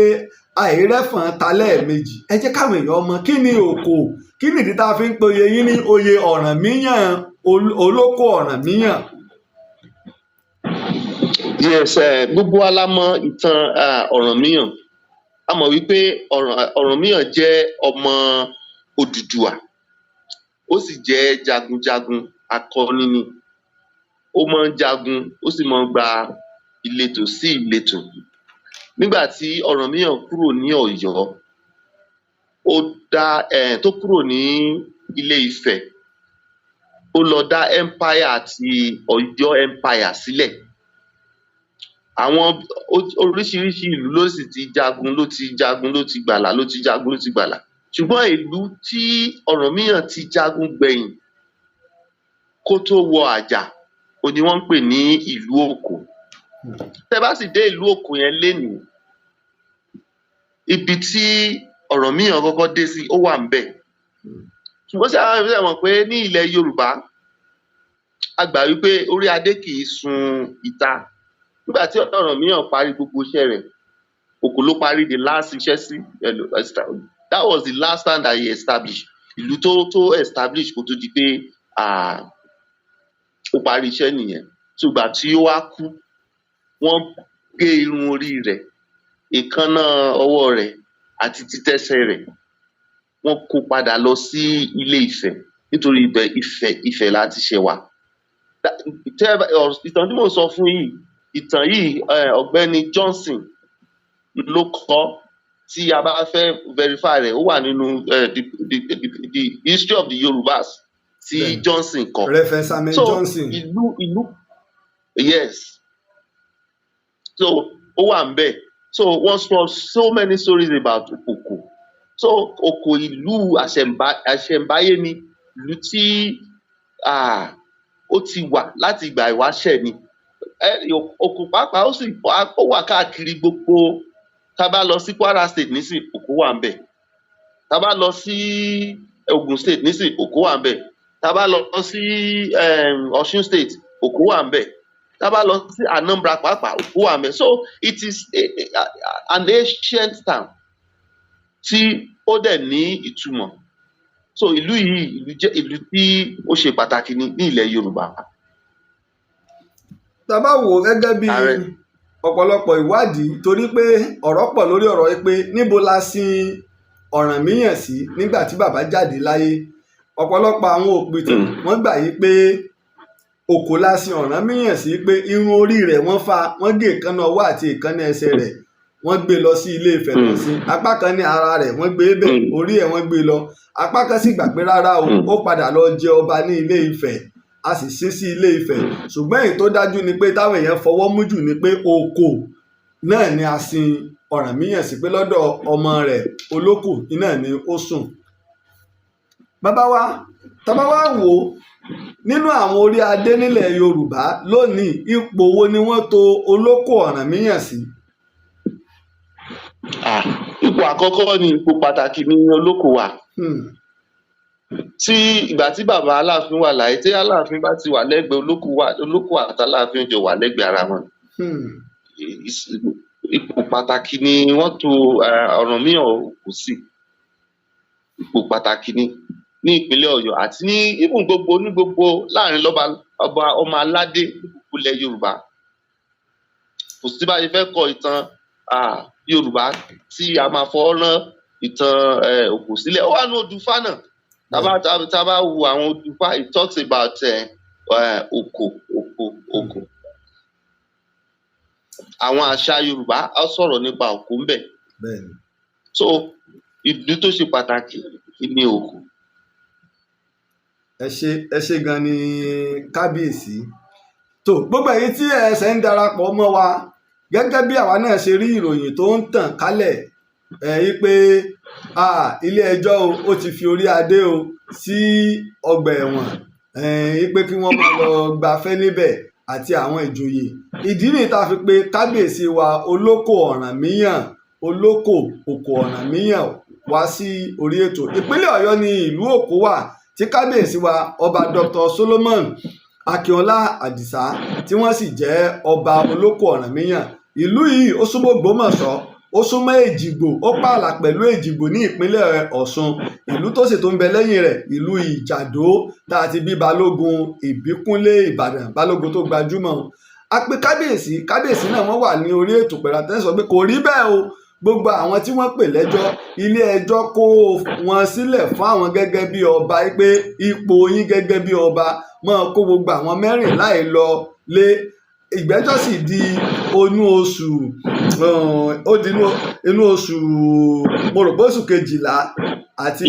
àìrẹ́fọ̀n ta lẹ́ẹ̀mejì. Ẹ jẹ́ káwọn èèyàn mọ̀ kí ni Òkò, kí nìdí tá a fi ń pe oyè yín ní oyè Ọ̀rànmíyàn, Olóko Ọ̀rànmíyàn. Yes, gbogbo wa la mọ̀ ìtàn Ọ̀rànmíyàn. A mọ̀ wípé Ọ̀rànmíyàn jẹ́ ọmọ Odùduwà, ó sì jẹ́ jagunjagun, akọni ni. Ó máa ń jagun, ó sì máa ń gba ìletò sí ìletò. Nígbà tí Ọ̀rànmíyàn kúrò ní Ọ̀yọ́, ó dá tó kúrò ní Ilé Ifẹ̀, ó lọ dá empire àti Ọ̀yọ́ Empire sílẹ̀. Àwọn oríṣiríṣi ìlú ló sì ti jagun, ló ti jagun, ló ti gbàlà, ló ti jagun, ló ti gbàlà. Ṣùgbọ́n ìlú tí Ọ̀rànmíyàn ti jagun gbẹ̀yìn kó tó wọ àjà, òun ni wọ́n ń pè ní ìlú Òkò. Tẹ́ bá sì dé ìlú Òkò yẹn lénìí, ibi tí Ọ̀rànmíyàn kọ́kọ́ dé sí, ó wà ńbẹ̀. Ṣùgbọ́n ṣé àwọn ẹ mọ̀ pé ní ilẹ̀ Yorùbá, a gbà wípé orí adé kì í sun ìta. Nígbà tí Ọ̀rànmíyàn parí gbogbo iṣẹ́ rẹ̀, Òkò ló parí the last iṣẹ́ sí. That was the last town that he established, ìlú tó establish kó tó di pé ó parí iṣẹ́ nìyẹn. Ṣùgbọ́n tí ó wá kú, wọ́n gé irun orí rẹ̀, èékánná ọwọ́ rẹ̀ àti títẹ́sẹ̀ rẹ̀, wọ́n kó padà lọ sí Ilé Ifẹ̀, nítorí ibẹ̀ Ifẹ̀ la ti ṣẹ̀ wá. Ìtàn tí mò ń sọ fún yìí, ìtàn yìí, Ọ̀gbẹ́ni Johnson ló kọ. Tí a bá fẹ́ verify rẹ̀, ó wà nínú the History of the Yorubas tí Johnson kọ. Reverend Samuel So Johnson. ìlú, yes, so ó wà ńbẹ̀. So wọ́n sọ so many stories about Òkò. So Òkò, ìlú àṣẹ̀ǹbáyé ni, ìlú tí ó ti wà láti ìgbà ìwáṣẹ̀ ni. Òkò pàápàá, ó sì ó wà káàkiri gbogbo. Tá a bá lọ sí Kwara State nísìn, Òkò wà ńbẹ̀. Tá a bá lọ sí Ogun State nísìn, Òkò wà ńbẹ̀. Tá a bá lọ sí Ọ̀ṣun State, Òkò wà ńbẹ̀. Tá a bá lọ sí Anambra pàápàá, Òkò wà ńbẹ̀. So it is an ancient town tí ó dẹ̀ ní ìtumọ̀. So ìlú yìí, ìlú jẹ́ ìlú tí ó ṣe pàtàkì ní ilẹ̀ Yorùbá. Tá a bá wò ó gẹ́gẹ́ bí Ààrẹ. ọ̀pọ̀lọpọ̀ ìwádìí, torí pé ọ̀rọ̀ pọ̀ lórí ọ̀rọ̀ yìí pé níbo la sin Ọ̀rànmíyàn sí nígbà tí bàbá jáde láyé, ọ̀pọ̀lọpọ̀ àwọn òpìtàn wọ́n gbà yí pé Òkò la sin Ọ̀rànmíyàn sí, pé irun orí rẹ̀ wọ́n fa, wọ́n gé èékánná ọwọ́ àti èékánná ẹsẹ̀ rẹ̀, wọ́n gbé lọ sí Ilé Ifẹ̀ lọ sí. Apá kan ní ara rẹ̀ wọ́n gbé bẹ̀, orí ẹ̀ wọ́n gbé lọ. Apá kan sì gbà pé rárá o, ó padà lọ jẹ ọba ní Ilé Ifẹ̀, a sì ṣe sí Ilé Ifẹ̀. Ṣùgbọ́n èyí tó dájú ni pé táwọn èèyàn fọwọ́ mú jù ni pé Òkò náà ni a sin Ọ̀rànmíyàn sí, pé lọ́dọ̀ ọmọ rẹ̀ Olókù iná ni ó sùn. Bàbá wa. Tá bá wá wò ó, nínú àwọn orí adé nílẹ̀ Yorùbá lónìí, ipò wo ni wọ́n tò Olókò Ọ̀rànmíyàn sí? Ah, ipò àkọ́kọ́ ni, ipò pàtàkì ní Olóko wà. Tí ìgbà tí bàbá Aláàfin wà láyé, tí Aláàfin bá ti wà lẹ́gbẹ̀ẹ́ Olóko, wà Olóko àtàláàfin jọ wà lẹ́gbẹ̀ẹ́ ara wọn. Ipò pàtàkì ni wọ́n tò Ọ̀rànmíyàn Òkò sí. Ipò pàtàkì ni ní ìpínlẹ̀ Ọ̀yọ́ àti ní even gbogbo, ní gbogbo láàrin lọ́ba ọba, ọmọ aládé ní gbogbo ilẹ̀ Yorùbá. Kò sí bá a ṣe fẹ́ kọ ìtàn Yorùbá tí a máa fọwọ́ rán ìtàn Òkò sílẹ̀. Ó wà ní Odùfá náà. Tá bá wo àwọn Odùfá, it talks about Òkò, Òkò, Òkò. Àwọn àṣà Yorùbá á sọ̀rọ̀ nípa Òkò ńbẹ̀. So ìlú tó ṣe pàtàkì ní Òkò. Ẹ ṣé, ẹ ṣé gan ni, kábíyèsí. Tó gbogbo èyí tí ẹ ṣẹ̀ ń darapọ̀ mọ́ wa, gẹ́gẹ́ bí àwa náà ṣe rí ìròyìn tó ń tàn kálẹ̀ ẹ yí pé ilé ẹjọ́ o, ó ti fi orí adé o sí ọgbà ẹ̀wọ̀n, ẹ yí pé kí wọ́n máa lọ gbafẹ́ níbẹ̀ àti àwọn ìjòyè. Ìdí nìyí tá a fi pe kábíyèsí wa Olókò Ọ̀rànmíyàn, Olókò Òkò Ọ̀rànmíyàn, wá sí orí ètò. Ìpínlẹ̀ Ọ̀yọ́ ní ìlú Òkò wà, tí kábíyèsí wa Ọba Dr. Solomon Akínọlá Àdìsá, tí wọ́n sì jẹ́ Ọba Olókò Ọ̀rànmíyàn. Ìlú yìí, ó súnmọ́ Ògbómọ̀ṣọ́, ó súnmọ́ Èjìgbò, ó pààlà pẹ̀lú Èjìgbò ní ìpínlẹ̀ Ọ̀ṣun. Ìlú tó sì tó ń bẹ lẹ́yìn rẹ̀, ìlú Ìjàdó, tá a ti bí Balógun Ìbíkúnlé Ìbàdàn, balógun tó gbajúmọ̀. A pe kábíyèsí. Kábíyèsí náà, wọ́n wà ní orí ètò pẹ̀lú àtẹ́sọ̀ pé kò rí bẹ́ẹ̀ o. Gbogbo àwọn tí wọ́n pè lẹ́jọ́, ilé ẹjọ́ kó wọn sílẹ̀ fún àwọn gẹ́gẹ́ bí ọba, pé ipò yín gẹ́gẹ́ bí ọba máa kó gbogbo àwọn mẹ́rìnlá yìí lọ lé. Ìgbẹ́jọ́ sì di inú oṣù, ó di inú oṣù, mo rò pé oṣù kejìlá àti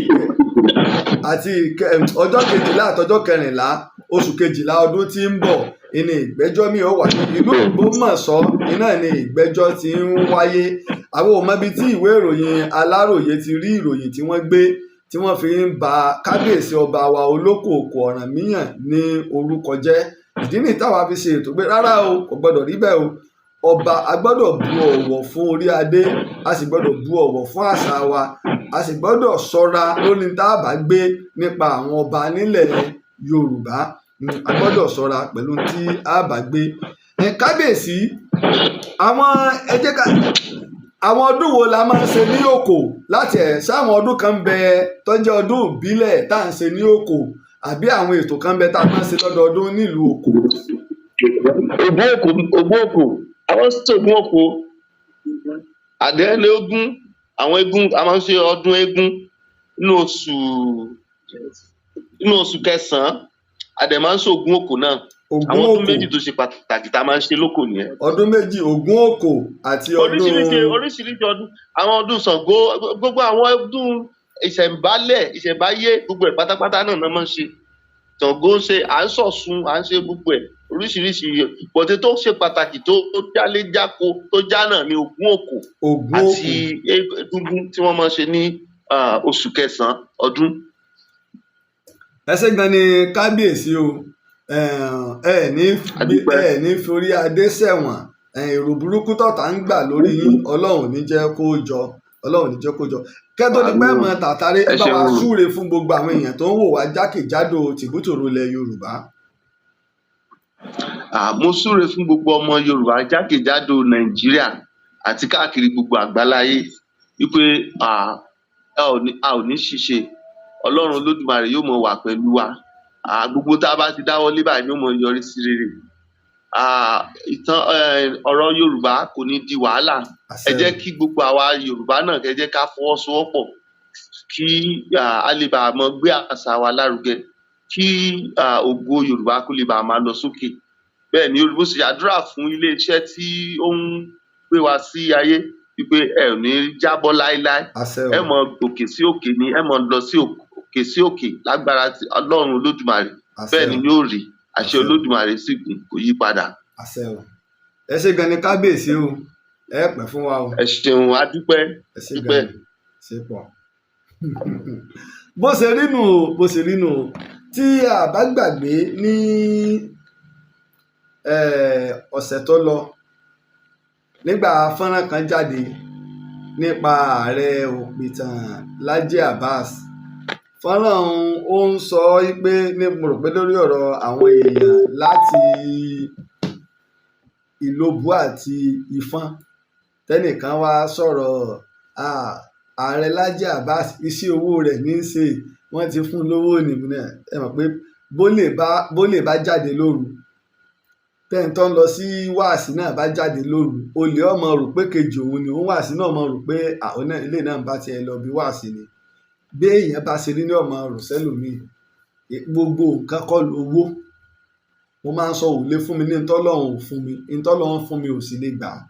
ọjọ́ 12 àtọjọ́ 14, oṣù kejìlá ọdún tí ń bọ̀ ìní ìgbẹ́jọ́ mi ò wáyé. Ìlú Ògbómọ̀ṣọ́ iná ni ìgbẹ́jọ́ ti ń wáyé. Àwọn ò mọbi tí ìwé ìròyìn Aláròye ti rí ìròyìn tí wọ́n gbé, tí wọ́n fi ń ba kábíyèsí ọba wa Olókò Òkò Ọ̀rànmíyàn ní orúkọ jẹ́. Ìdí nìyí táwa fi ṣe ètò pé rárá o, kò gbọdọ̀ rí bẹ́ẹ̀ o. Ọba, a gbọ́dọ̀ bu ọ̀wọ̀ fún orí adé, a sì gbọ́dọ̀ bu ọ̀wọ̀ fún àṣà wa, a sì gbọ́dọ̀ ṣọ́ra lórí tá a bá gbé nípa àwọn ọba nílẹ̀ Yorùbá. A gbọ́dọ̀ ṣọ́ra pẹ̀lú tí a bá gbé. Kábíyèsí, àwọn ẹ jẹ́ ká, àwọn ọdún wo la máa ń ṣe ní Òkò láti ẹ̀ sáwọn ọdún kan bẹ tó jẹ́ ọdún ìbílẹ̀ tá à ń ṣe ní Òkò, àbí àwọn ètò kan bẹ tá a máa ń ṣe lọ́dọọdún nílùú Òkò? Ògún Òkò, Ògún Òkò, àwọn ṣe Ògún Òkò àdéhùn ogún àwọn eégún. A máa ń ṣe ọdún eégún nínú oṣù kẹsànán. A dẹ̀ máa ń ṣe Ògún Òkò náà. Ògún Àwọn ọdún Òkò. méjì tó ṣe pàtàkì tá a máa ń ṣe lóko nìyẹn. Ọdún méjì, Ògún Òkò àti ọdún Oríṣiríṣi, oríṣiríṣi ọdún, àwọn ọdún Ṣàngó, gbogbo àwọn ọdún ìṣẹ̀ǹbálẹ̀, ìṣẹ̀ǹbáyé, gbogbo ẹ̀ pátápátá náà máa ń ṣe. Ṣàngó ń ṣe, à ń ṣọ̀ṣun, à ń ṣe gbogbo ẹ̀ oríṣiríṣi. Bọ̀dé tó ṣe pàtàkì, tó jálé jáko, tó já náà ní Ògún Òkò Ògún àti Òkò. Egúngún tí wọ́n máa ń ṣe ní oṣù kẹsànán ọdún. Ẹ ṣé gan ni, kábíyèsí o. Ẹ ní Adúpẹ́. ẹ ní forí adé sẹ̀wọ̀n. Èrò burúkú tọ̀tà ń gbà lórí yín, Ọlọ́run ní jẹ́ kó jọ, Ọlọ́run ní jẹ́ kó jọ. Kẹ́tọ́ ní pẹ́ mọ tàtàrí, Ẹ ẹ bá wa ṣeun. súre fún gbogbo àwọn èèyàn tó ń wò wá jákèjádò tìbútòrò ilẹ̀ Yorùbá. Mo súre fún gbogbo ọmọ Yorùbá jákèjádò Nàìjíríà àti káàkiri gbogbo àgbáláyé wípé a ò ní ṣìṣe. Ọlọ́run Olódùmarè yóò mọ wà pẹ̀lú wa. Gbogbo tá a bá ti dáwọ́ lé báyìí ni ó mọ yọrí sí rere. Ìtàn ọ̀rọ̀ Yorùbá kò ní di wàhálà. Àṣẹ. Ẹ jẹ́ kí gbogbo àwa Yorùbá náà, kẹ́ jẹ́ ká fọwọ́sowọ́pọ̀ kí a lè bàa mọ gbé àṣà wa lárugẹ, kí ògo Yorùbá kó lè bàa máa lọ sókè. Bẹ́ẹ̀ ni mo sì àdúrà fún iléeṣẹ́ tí ó ń gbé wa sí ayé wípé ẹ ò ní jábọ́ láéláé. Àṣẹ o. Ẹ mọ gòkè sí òkè ni, ẹ mọ lọ sí òkè sí òkè lágbára tí Ọlọ́run Olódùmarè. Àṣẹ Bẹ́ẹ̀ ni o. yóò rí. Àṣẹ Àṣẹ o. Olódùmarè sì gùn, kò yí padà. Àṣẹ o. Ẹ ṣé gan ni, kábíyèsí o. Ẹ pẹ́ fún wa o. Ẹ ṣeun, a dúpẹ́. Ẹ ṣé Dúpẹ́. gan ni, ṣe pọ̀. Bó ṣe rí nù o, bó ṣe rí nù o. Tí Tí a bá gbàgbé, ní ọ̀sẹ̀ tó lọ, nígbà fọ́nrán kan jáde nípa ààrẹ òpìtàn Laji Abbas, fọ́nrán ọ̀hún, ó ń sọ pé ní, mo rò pé lórí ọ̀rọ̀ àwọn èèyàn láti Ìlobù àti Ìfọ̀n, tẹ́nìkan wá sọ̀rọ̀, ààrẹ Laji Abbas, iṣẹ́ owó rẹ̀ ní í ṣe, wọ́n ti fún un lówó nìmúnà. Ẹ mọ̀ pé bólè bá jáde lóru, tẹ́ni tó ń lọ sí wáàsí náà bá jáde lóru, olè ọmọ rò pé kejì òun ni òun, wáàsí náà mọ̀ rò pé àwọn náà ilé náà ń bá tiẹ̀ lọ bí wáàsí ni. Bí èèyàn bá ṣe rí ní ọmọ rò sẹ́lòmíì. Gbogbo nǹkan kọ́ lowó. Mo máa ń sọ, ò lè fún mi ní ntọ́lọ́run ò fún mi, ntọ́lọ́run fún mi ò sì lè gbà á.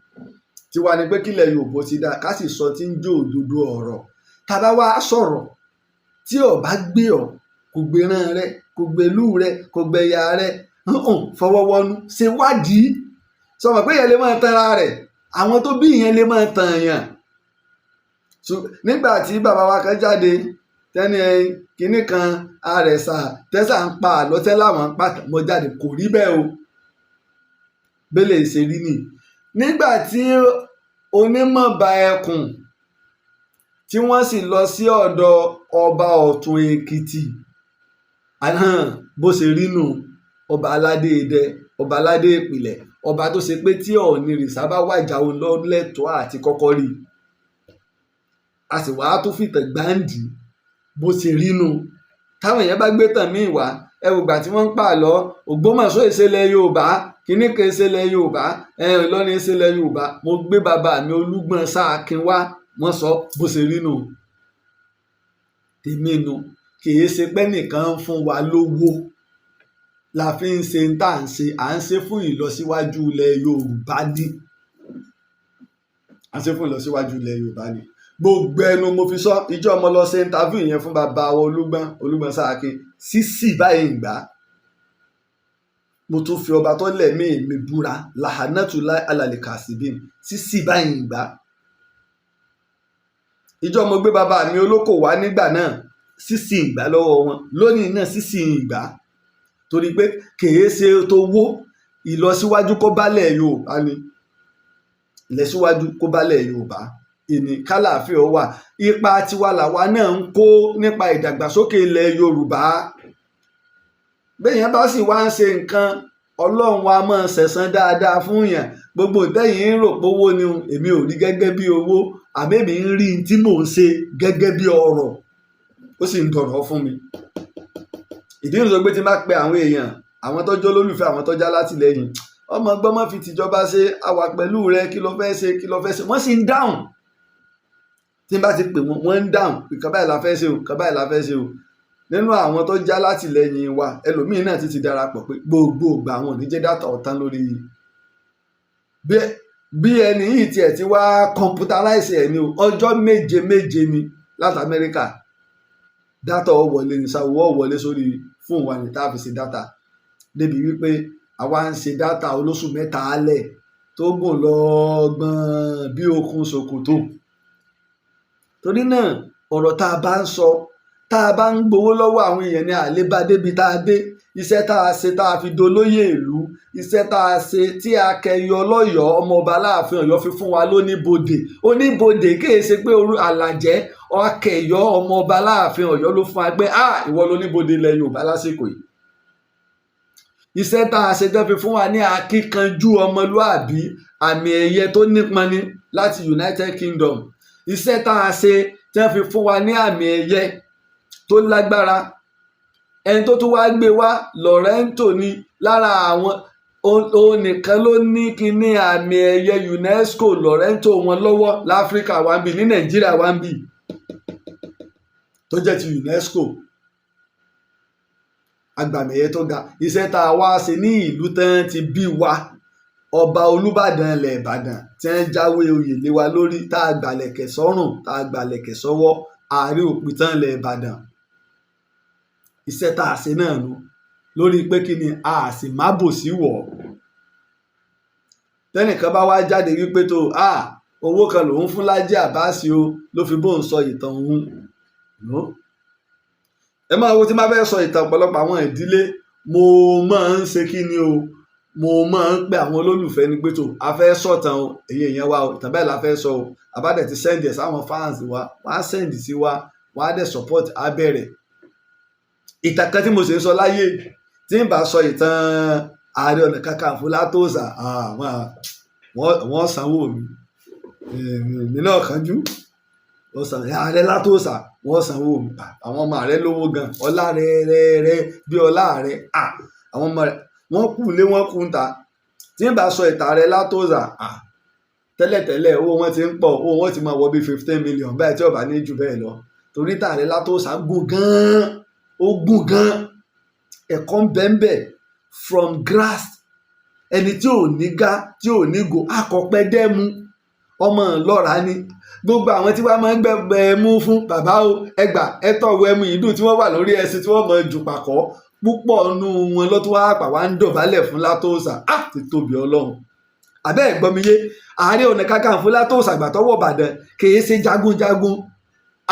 Tiwa ni pé kílẹ̀ Yorùbá ti dáa, ká sì sọ tí ń jó òdodo ọ̀rọ̀. Tá a bá wá sọ̀rọ̀ tí ò bá gbé ọ, kò gbéran rẹ, kò gbèlú rẹ, kò gbẹ̀yà rẹ, hàn fọwọ́wọ́nú ṣe wádìí. Sọmọ pé yẹn lè máa tanra rẹ̀, àwọn tó bí yẹn lè máa tàn yàn. Nígbà tí bàbá wa kan jáde tẹ́ni kinní kan àrẹ̀sà tẹ́sà ń pa àlọ́ tẹ́ láwọn ń pa mọ́ jáde, kò rí bẹ́ẹ̀ o, bẹ́lẹ̀ ṣe rí nì. Nígbà tí onímọ̀ọ́ba ẹkùn tí wọ́n sì lọ sí ọ̀dọ̀ ọba Ọ̀tún Èkìtì, bó ṣe rí nù, ọba aládé idẹ, ọba aládé ìpìlẹ̀, ọba tó ṣe pé tí Ọọ̀ni rìṣà bá wàjà, òun ló lẹ́tọ̀ọ́ àti kọ́kọ́ rí i, a sì wàá tó fìtàn gbáǹdì. Bó ṣe rí nù, táwọn èèyàn bá gbé tàn míì wá, ẹ wò gbà tí wọ́n ń pa àlọ́ Ògbómọ̀ṣọ́ ìṣẹ̀lẹ̀ Yorùbá, kínní kan ìṣẹ̀lẹ̀ Yorùbá, ẹ Ìlọrin ìṣẹ̀lẹ̀ Yorùbá. Mo gbé bàbá mi Olúgbọ́n Sáàkín wá, wọ́n sọ bó ṣe rí nù. Tèmi nu, kì í ṣe pé nìkan ń fún wa lówó la fi ń ṣe tá à ń ṣe. À ń ṣe fún ìlọsíwájú ilẹ̀ Yorùbá ní, à ń ṣe fún ìlọsíwájú ilẹ̀ Yorùbá ni. Gbogbo ẹnu mo fi sọ. Ìjọ mo lọ ṣe interview yẹn fún bàbá wa Olúgbọ́n, Olúgbọ́n Sáàkín, sísì báyìí ń gbà á. Mo tún fi ọba tó lẹ̀mí mi búra, lahanatula alalikasibin, sísì báyìí ń gbà á. Ìjọ mo gbé bàbá mi olóko wá nígbà náà, sísì ìgbà lọ́wọ́ wọn. Lónìí náà, sísì ìgbà, torí pé kèé ṣe tó wó ìlọsíwájú kó bálẹ̀ Yorùbá ni, ìlọsíwájú kó bálẹ̀ Yorùbá ìní, kálàáfíà wà. Ipa tiwa làwa náà ń kó nípa ìdàgbàsókè ilẹ̀ Yorùbá. Béèyàn bá sì wá ń ṣe nǹkan, Ọlọ́run wa máa ṣẹ̀san dáadáa fún yàn. Gbogbo ìtẹ́yìn ń rò pé owó ni, èmi ò rí gẹ́gẹ́ bí owó, àmọ́ èmi ń rí tí mò ń ṣe gẹ́gẹ́ bí ọrọ̀, ó sì ń dọ̀rọ̀ fún mi. Ìdí nìyí pé tí n bá pe àwọn èèyàn, àwọn tó jẹ́ olólùfẹ́, àwọn tó já látìlẹ́yìn, ọmọ gbọ́mọ fi tìjọba ṣe, àwà pẹ̀lú rẹ, kí ló fẹ́ ṣe, kí ló fẹ́ ṣe, wọ́n sì ń dáhùn. Tí n bá ti pè wọ́n, wọ́n ń dáhùn, nǹkan báyìí la fẹ́ ṣe o, nǹkan báyìí la fẹ́ ṣe o. Nínú àwọn tó já látìlẹ́yìn wa, ẹlòmíín náà ti ti darapọ̀ pé gbogbo ìgbà àwọn ò ní jẹ́ data ọ̀tán lórí bí ẹni yìí tiẹ̀ ti wá computerize ẹ̀ ní o. Ọjọ́ méje méje ni láti Amẹ́ríkà, data ọ̀ wọlé ní sáwọ́, ọ̀ wọlé sórí fóònù wa ní tá a fi ṣe data, débi wípé àwa ń ṣe data olóṣù 3 alẹ̀ tó gùn lọ gbọ̀n bí okùn ṣòkòtò. Torí náà, ọ̀rọ̀ tá a bá ń sọ, tá a bá ń gbowó lọ́wọ́ àwọn èèyàn ní àlébá débi tá a dé. Iṣẹ́ tá a ṣe tá a fi dolóyè ìlú, iṣẹ́ tá a ṣe tí Akẹyọ lọ́yọ̀ọ́, ọmọọba Aláàfin Ọ̀yọ́ fi fún wa lóníbodè. Oníbodè kìí ṣe pé orú àlàjẹ́. Akẹyọ, ọmọọba Aláàfin Ọ̀yọ́ ló fún wa pé, ah, ìwọ lóníbodè ilẹ̀ Yorùbá lásìkò yìí. Iṣẹ́ tá a ṣe tán fi fún wa ní akíkanjú ọmọlúàbí, àmì ẹ̀yẹ tó nípọn ni láti United Kingdom. Iṣẹ́ tá a ṣe tán fi fún wa ní àmì ẹ̀yẹ tó lágbára, ẹni tó tún wá gbé wá, Lorento ni. Lára àwọn òun nìkan ló ní kíní àmì ẹ̀yẹ UNESCO Lorento wọn lọ́wọ́ láfíríkà wa ń bì, ní Nàìjíríà wa ń bì, tó jẹ́ ti UNESCO, agbàmì ẹ̀yẹ tó ga. Iṣẹ́ tá a wá ṣe ní ìlú tán ti bí wa, ọba Olúbàdàn ilẹ̀ Ìbàdàn tí wọ́n jáwé oyè lé wa lórí, tá a gbàlẹ̀kẹ̀ sọ́rùn, tá a gbàlẹ̀kẹ̀ sọ́wọ́, ààrẹ òpìtàn ilẹ̀ Ìbàdàn, iṣẹ́ tá a ṣe náà nu lórí pé kí ni a sì má bòsí wọ̀. Tẹ́nìkan bá wá jáde wípé tó a owó kan lòun fún Lájí Àbáàsì o, ló fi bóun sọ ìtàn òun no. Ẹ máa wo tí máa fẹ́ sọ ìtàn ọ̀pọ̀lọpọ̀ àwọn ìdílé, mo máa ń ṣe kí ni o, mo máa ń pe àwọn olólùfẹ́ ní pé tó a fẹ́ sọ̀tàn o, èyí èèyàn wa o, ìtàn bẹ́ẹ̀ la fẹ́ sọ o. Àbádẹ̀ ti send ẹ̀ sáwọn fans wa, wọ́n á send sí wa, wọ́n á dẹ̀ support, á bẹ̀rẹ̀. Ìtàn kan tí mo sì ń sọ láyé, tí n bá sọ ìtàn Ààrẹ Ọ̀nà Kakanfò Látòsà, wọ́n sanwó mi. Èmi náà kánjú, wọ́n san ààrẹ Látòsà, wọ́n sanwó mi. Àwọn ọmọ ààrẹ lówó gan, ọlá rẹ rẹ rẹ bí ọlá rẹ. Àwọn ọmọ rẹ wọ́n kù lé, wọ́n kù ń ta. Tí n bá sọ ìtàn ààrẹ Látòsà, tẹ́lẹ̀tẹ́lẹ̀ owó wọn ti ń pọ̀, owó wọn ti máa wọ bí 15 million báyìí, tí ó bá ní jù bẹ́ẹ̀ lọ, torí ìtàn ààrẹ Látòsà gùn gan-an, ó gùn gan-an. Ẹ̀kọ́ ń bẹ ń bẹ̀ from grass. Ẹni tí ò ní gá, tí ò ní gò, akọ̀pẹ dẹ́mu, ọmọ ìlọ́ra ni. Gbogbo àwọn tí wọ́n máa ń gbẹ ẹmu fún bàbá o, ẹgbà ẹtọ̀wọ̀ ẹmu yìí dùn, tí wọ́n wà lórí ẹṣin, tí wọ́n mọ̀ jù pàkọ́, púpọ̀ nù wọn ló tún wá pà wá ń dọ̀bálẹ̀ fún Látòsà. Á ti tóbi Ọlọ́run. Àbẹ́ ẹ̀gbọ́n mi yé? Ààrẹ Ọ̀nà Kakanfò Látòsà àgbà tọwọ́ Ìbàdàn kìí ṣe jagunjagun,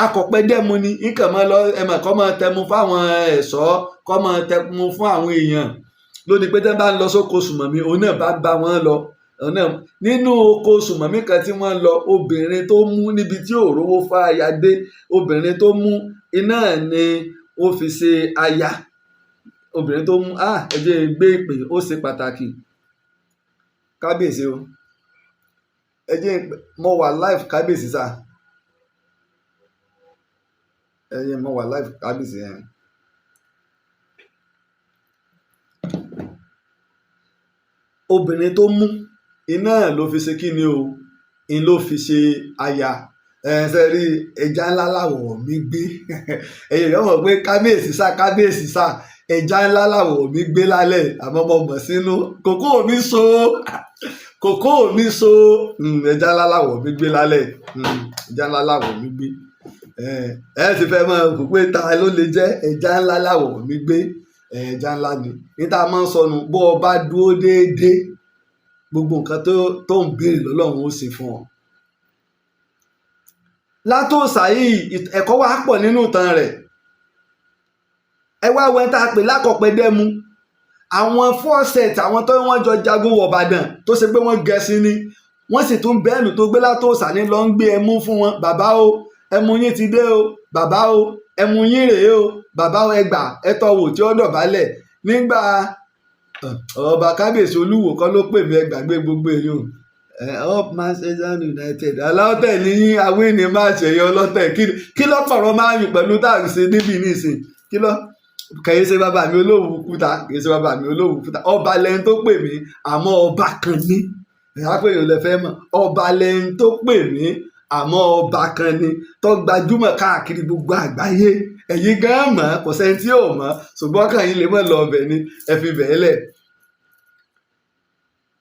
akọ̀pẹ dẹ́mu ni. Nǹkan mọ́ lọ ẹ̀mọ̀ kọ́ mọ́ tẹmu fáwọn ẹ̀ṣọ́, kọ́ mọ́ tẹmu fún àwọn èèyàn lónìí pé tẹ́ bá ń lọ sóko sùmọ̀mí, òun náà bá bá wọn lọ. Òun náà nínú oko sùmọ̀mí kan tí wọ́n lọ, obìnrin tó mú níbi tí ò rówó fáya dé, obìnrin tó mú iná ni ó fi ṣe aya. Obìnrin tó mú, ah, ẹ jẹ́ n gbé ìpè, ó ṣe pàtàkì. Kábíyèsí o, ẹ jẹ́ mo wà live, kábíyèsí sà. Ẹ jẹ́ mo wà live, kábíyèsí yẹn. Obìnrin tó mú iná ló fi ṣe kí ni o, in ló fi ṣe aya. Ẹ ṣe rí ẹja ńlá làwọ̀ mi gbé. Ẹ̀yin yóò mọ̀ pé kábíyèsí sá, kábíyèsí sá, ẹja ńlá làwọ̀ mi gbé lálẹ́, àmọ́ mo mọ̀ sínú kòkó mi so, kòkó mi so. Ẹja ńlá làwọ̀ mi gbé lálẹ́, ẹja ńlá làwọ̀ mi gbé. Ẹ ti fẹ́ mọ̀ kó pé ta ló lè jẹ́ ẹja ńlá làwọ̀ mi gbé. Ẹja ńlá ni níta máa ń sọnù. Bó o bá dúró déédéé, gbogbo nǹkan tó ń béèrè lọ́lọ́run ó ṣe fún ọ. Látòsà yìí, ẹ̀kọ́ wa pọ̀ nínú ìtàn rẹ̀. Ẹ wá wẹ́n tá a pè lákọ̀pẹ́ dẹ́mu, àwọn fọ́ọ̀sẹ̀tì, àwọn tó wọ́n jọ jagun wọ̀ Ìbàdàn, tó ṣe pé wọ́n gẹṣin ni, wọ́n sì tún bẹ́ẹ̀lù tó gbé Látòsà ní lọ ń gbé ẹmú fún wọn. Bàbá o, ẹmu yín ti dé o, bàbá o, ẹmu yín rèé o, bàbá o, ẹgbà ẹtọ wò tí ó dọ̀bálẹ̀ nígbà ọba. Kábíyèsí Olúwo kọ́ ló pè mí, ẹ gbàgbé gbogbo èèyàn. Up Manchester United, aláwọ̀tẹ̀ ní awíní máa ṣẹ̀yẹ ọlọ́tẹ̀. Kí lọ́pọ̀rọ̀ máa yùn pẹ̀lú tá à ń ṣe níbí nísìn? Kí lọ́ kìí ṣe bàbá mi Olówu Kúta, kìí ṣe bàbá mi Olówu Kúta. Ọba lẹni tó pè mí, àmọ́ ọba kan ní ẹ̀yà pé èèyàn lè fẹ́ mọ̀. Ọba lẹni tó pè mí, àmọ́ ọba kan ni tó gbajúmọ̀ káàkiri gbogbo àgbáyé. Ẹ̀yin gan mọ̀, kò sẹ́ni tí ò mọ̀, ṣùgbọ́n kàn yín lè mọ̀ lọ ọbẹ̀ ni, ẹ fi bẹ́ẹ̀ lẹ̀.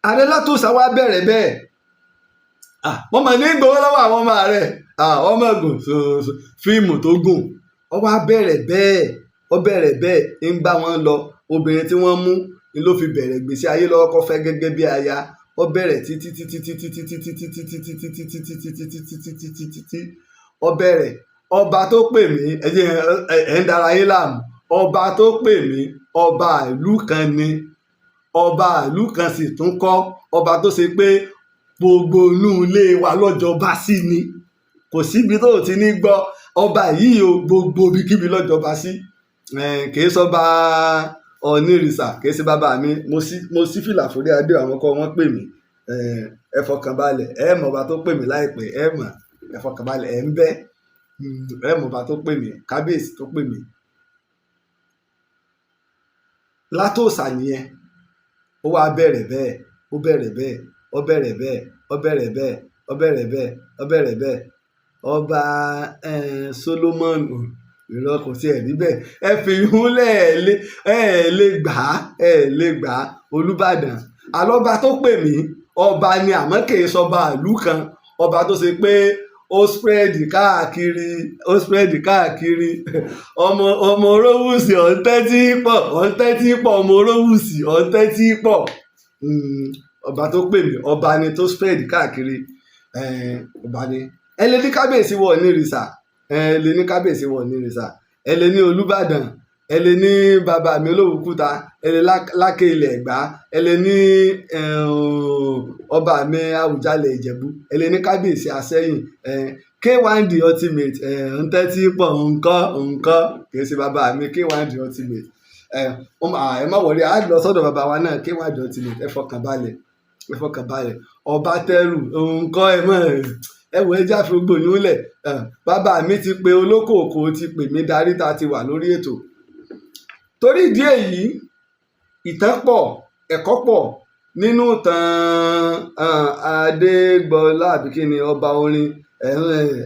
Ààrẹ Látòsà wá bẹ̀rẹ̀ bẹ́ẹ̀. Wọ́n mọ̀ ní gbowó lọ́wọ́ àwọn ọmọ rẹ̀, ọmọ gùn fíìmù tó gùn. Ó wá bẹ̀rẹ̀ bẹ́ẹ̀, ó bẹ̀rẹ̀ bẹ́ẹ̀, ń bá wọn lọ. Obìnrin tí wọ́n mú ni ló fi bẹ̀rẹ̀ gbèsè ayé lọ́wọ́ kọ́ fẹ́ gẹ́gẹ́ bí aya. Ó bẹ̀rẹ̀ títí títí títí títí títí títí títí títí títí títí títí títí tí ó bẹ̀rẹ̀. Ọba tó pè mí, ẹ jẹ́ ẹ̀ ń dara yín láàmú. Ọba tó pè mí, ọba ìlú kan ni, ọba ìlú kan sì tún kọ́, ọba tó ṣe pé gbogbo inú ilé wa lọ́jọba sí ni. Kò síbi tó ti ní gbọ́ ọba yìí o, gbogbo ibikíbi lọ́jọba sí. Kì í sọba Onírìṣà, kì í ṣe bàbá mi. Mo sí fìlà fúrí adé, àwọn kọ́ wọ́n pè mí. Ẹ fọkàn balẹ̀, ẹ mọ̀ ọba tó pè mí láìpẹ́, ẹ mọ̀, ẹ fọkàn balẹ̀, ẹ ń bẹ́, ẹ mọ̀ ọba tó pè mí, kábíyèsí tó pè mí. Látòsà nìyẹn. Ó wá bẹ̀rẹ̀ bẹ́ẹ̀, ó bẹ̀rẹ̀ bẹ́ẹ̀, ó bẹ̀rẹ̀ bẹ́ẹ̀, ó bẹ̀rẹ̀ bẹ́ẹ̀, ó bẹ̀rẹ̀ bẹ́ẹ̀, ó bẹ̀rẹ̀ bẹ́ẹ̀. Ọba Solomon, ìrọ̀ kò sí ẹ̀rí bẹ́ẹ̀. Ẹ fi ìhúnlẹ̀ ẹ lè gbà á, ẹ lè gbà á. Olúbàdàn alọ́ba tó pè mí, ọba ni, àmọ́ kì í sọba ìlú kan, ọba tó ṣe pé ó spread káàkiri, ó spread káàkiri. Ọmọ Orówùsì ọ̀ǹtẹ́tí pọ̀, ọ̀ǹtẹ́tí pọ̀, ọmọ Orówùsì ọ̀ǹtẹ́tí pọ̀. Ọba tó pè mí, ọba ni tó spread káàkiri. Ọba ni. Ẹ lè ní kábíyèsí wọ̀ ní ìrìsà, ẹ lè ní kábíyèsí wọ̀ ní ìrìsà. Ẹ lè ní Olúbàdàn, ẹ lè ní bàbá mi Olówùkúta, ẹ lè Lákè ilẹ̀ Ẹ̀gbá, ẹ lè ní ọba mi Àwùjalẹ̀ Ìjẹ̀bú, ẹ lè ní kábíyèsí Àsẹ́yìn. K1 The Ultimate ń tẹ́tí pọ̀ nǹkan nǹkan, kì í ṣe bàbá mi K1 The Ultimate. Ẹ má worry, á lọ sọ́dọ̀ bàbá wa náà, K1 The Ultimate. Ẹ fọkàn balẹ̀, ẹ fọkàn balẹ̀. Ọba tẹrù nǹkan, ẹ mọ̀, ẹ wọ ẹjá fi gbogbo yín lẹ̀. Bàbá mi ti pe olókoòkò, ti pè mí darí tá a ti wà lórí ètò. Torí ìdí èyí, ìtàn pọ̀, ẹ̀kọ́ pọ̀ nínú ìtàn Adégbọlá àbí kí ni ọba orin.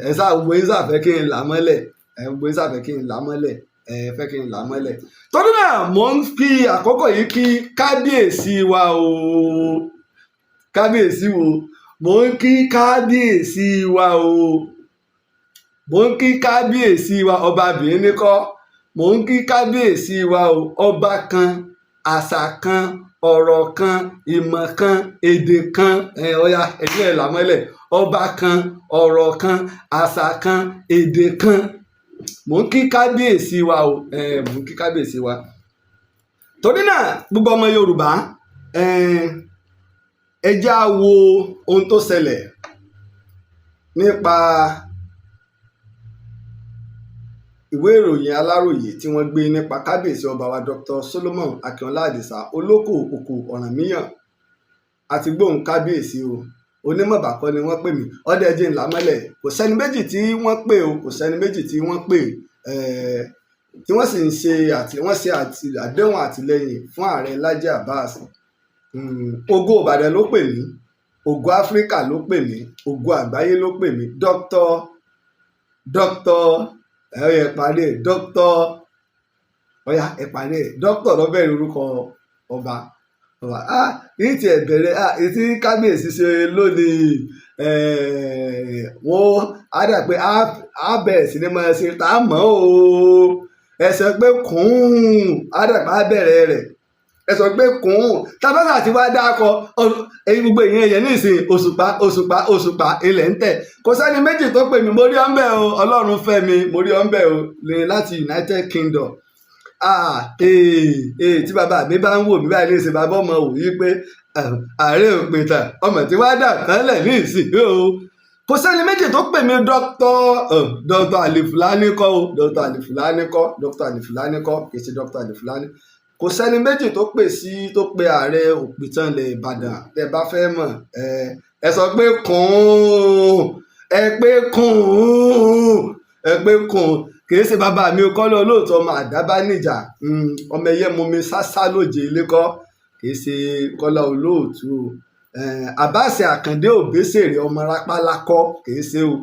Ẹ sáà gbogbo yín sáà fẹ́ kí n là á mọ́lẹ̀, ẹ gbogbo yín sáà fẹ́ kí n là á mọ́lẹ̀, ẹ fẹ́ kí n là á mọ́lẹ̀. Torí náà, mò ń fi àkókò yìí kí kábíyèsí wa o. Kábíyèsí wo? Mò ń kí kábíyèsí wa o. Mò ń kí kábíyèsí wa ọba Benin kọ́. Mò ń kí kábíyèsí wa o. Ọba kan, àṣà kan, ọ̀rọ̀ kan, ìmọ̀ kan, èdè kan. Ẹ ọ̀ya, ẹ̀yin ẹ̀ là mọ́lẹ̀. Ọba kan, ọ̀rọ̀ kan, àṣà kan, èdè kan. Mò ń kí kábíyèsí wa o. Ẹ mò ń kí kábíyèsí wa. Torí náà, gbogbo ọmọ Yorùbá, ẹ já wo ohun tó ṣẹlẹ̀ nípa ìwé ìròyìn Aláròyé tí wọ́n gbé nípa kábíyèsí ọba wa Dr. Solomon Akínọlá Àdìsá Olóko Òkò Ọ̀rànmíyàn. Àti gbóhùn kábíyèsí o. Onímọ̀bàkọ́ ni wọ́n pè mí. Ọdẹ ẹjẹ́ ńlá mọ́lẹ̀. Kò sẹ́ni méjì tí wọ́n pè o, kò sẹ́ni méjì tí wọ́n pè, tí wọ́n sì ń ṣe àti wọ́n ṣe àti àdéhùn àtìlẹ́yìn fún ààrẹ Laji Abbas. Ògo Ìbàdàn ló pè mí, ògo Áfíríkà ló pè mí, ògo àgbáyé ló pè mí. Dr. Dr. ẹ ó yẹ parí ẹ. Dr. Ọ̀yá, ẹ parí ẹ. Dr. ló bẹ̀rẹ̀ orúkọ ọba. Ọba, ah, ní tiẹ̀ bẹ̀rẹ̀, ah, etí kábíyèsí ṣe lónìí, wọ́n á dà pé á bẹ̀rẹ̀ sí ní máa ṣe tá a mọ̀ o. Ẹ sọ pé kùn, á dà pé á bẹ̀rẹ̀ rẹ̀. Ẹ sọ pé kùn tábàtà tí wàá dákọ ẹyin gbogbo ìyẹn ẹyẹ ní ìsìn. Òṣùpá, òṣùpá, òṣùpá ilẹ̀ ń tẹ̀. Kò sẹ́ni méjì tó pè mí. Mo rí ọ́nbẹ̀ o, Ọlọ́run fẹ́ mi, mo rí ọ́nbẹ̀ o ní láti United Kingdom. Ah, ee ee, tí bàbá mi bá ń wò mí báyìí ní ìsìn, bàbá ọmọ wò yí pé ààrẹ òpìtàn ọmọ tí wàá dà tánlẹ̀ ní ìsìn o. Kò sẹ́ni méjì tó pè mí. Dr. Alifulani kọ́ o, Dr. Alifulani kọ́, Dr. Alifulani kọ́, kì í ṣe Dr. Alifulani. Kò sẹ́ni méjì tó pè sí tó pe ààrẹ òpìtàn ilẹ̀ Ìbàdàn. Tẹ́ bá fẹ́ mọ̀, ẹ sọ pé kùn, ẹ pé kùn, ẹ pé kùn. Kì í ṣe bàbá mi kọ́ lọ lóòótọ́, ọmọ àdábá níjà, ọmọ ẹyẹ mumi sásá lóje ilé kọ́, kì í ṣe Kọ́lá Olóòtú o. Àbáṣe Àkàndé Òbésèré ọmọ rápálá kọ́, kì í ṣe o.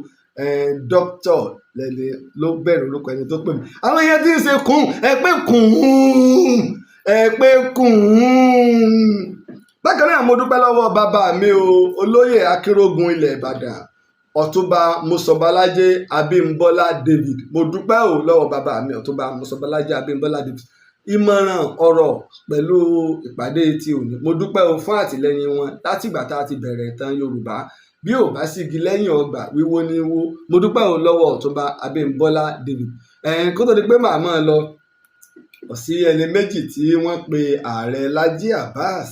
Dókítà lẹni ló bẹ̀rẹ̀ orúkọ ẹni tó pè mí. Àwọn èèyàn tí ń ṣe kùn, ẹ pé kùn, ẹ pé kùn. Bákan náà, mo dúpẹ́ lọ́wọ́ bàbá mi o, olóyè Akérògùn ilẹ̀ Ìbàdàn, Ọ̀túnba Mọ́sọ̀bálájé Abímbọ́lá David. Mo dúpẹ́ o lọ́wọ́ bàbá mi, Ọ̀túnba Mọ́sọ̀bálájé Abímbọ́lá David. Ìmọ̀ràn ọ̀rọ̀ pẹ̀lú ìpàdé ti òní, mo dúpẹ́ o fún àtìlẹ́yìn wọn látìgbà tá a ti bẹ̀rẹ̀ ìtàn Yorùbá. Bí ò bá sígi lẹ́yìn ọgbà, wíwó ní wó. Mo dúpẹ́ o lọ́wọ́ Ọ̀túnba Abímbọ́lá David. Kó tó di pé màá máa lọ, kò sí ẹni méjì tí wọ́n pe ààrẹ Laji Abbas.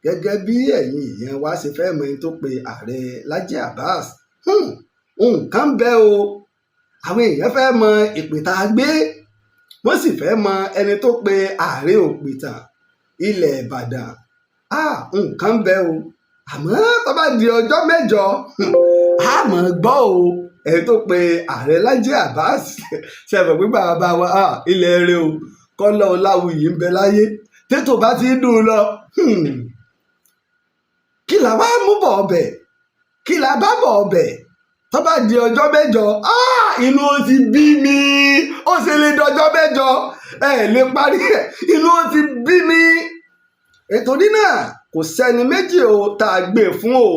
Gẹ́gẹ́ bí ẹ̀yin ìyẹn wá ṣe fẹ́ mọ ẹni tó pe ààrẹ Laji Abbas, nǹkan bẹ́ o. Àwọn èèyàn fẹ́ mọ ìpè tá a gbé, wọ́n sì fẹ́ mọ ẹni tó pe ààrẹ òpìtàn ilẹ̀ Ìbàdàn. Ah, nǹkan bẹ́ o. Àmọ́ tó bá di ọjọ́ mẹ́jọ, a mọ̀ gbọ́ o ẹni tó pe ààrẹ Laji Abbas. Ṣe mọ̀ pé bàbá wa, ah, ilẹ̀ rẹ o, Kọ́lá Ọláwuyì ń bẹ láyé tètò bá ti ń dùn lọ. Kí la wá mú bọ̀ ọbẹ̀? Kí la bá bọ̀ ọbẹ̀? Tó bá di ọjọ́ mẹ́jọ, ah, inú ó ti bí mi. Ó ṣe lè dọjọ́ mẹ́jọ, ẹ lè parí ẹ̀. Inú ó ti bí mi. Nítorí náà, kò sẹ́ni méjì o tá a gbé fún o,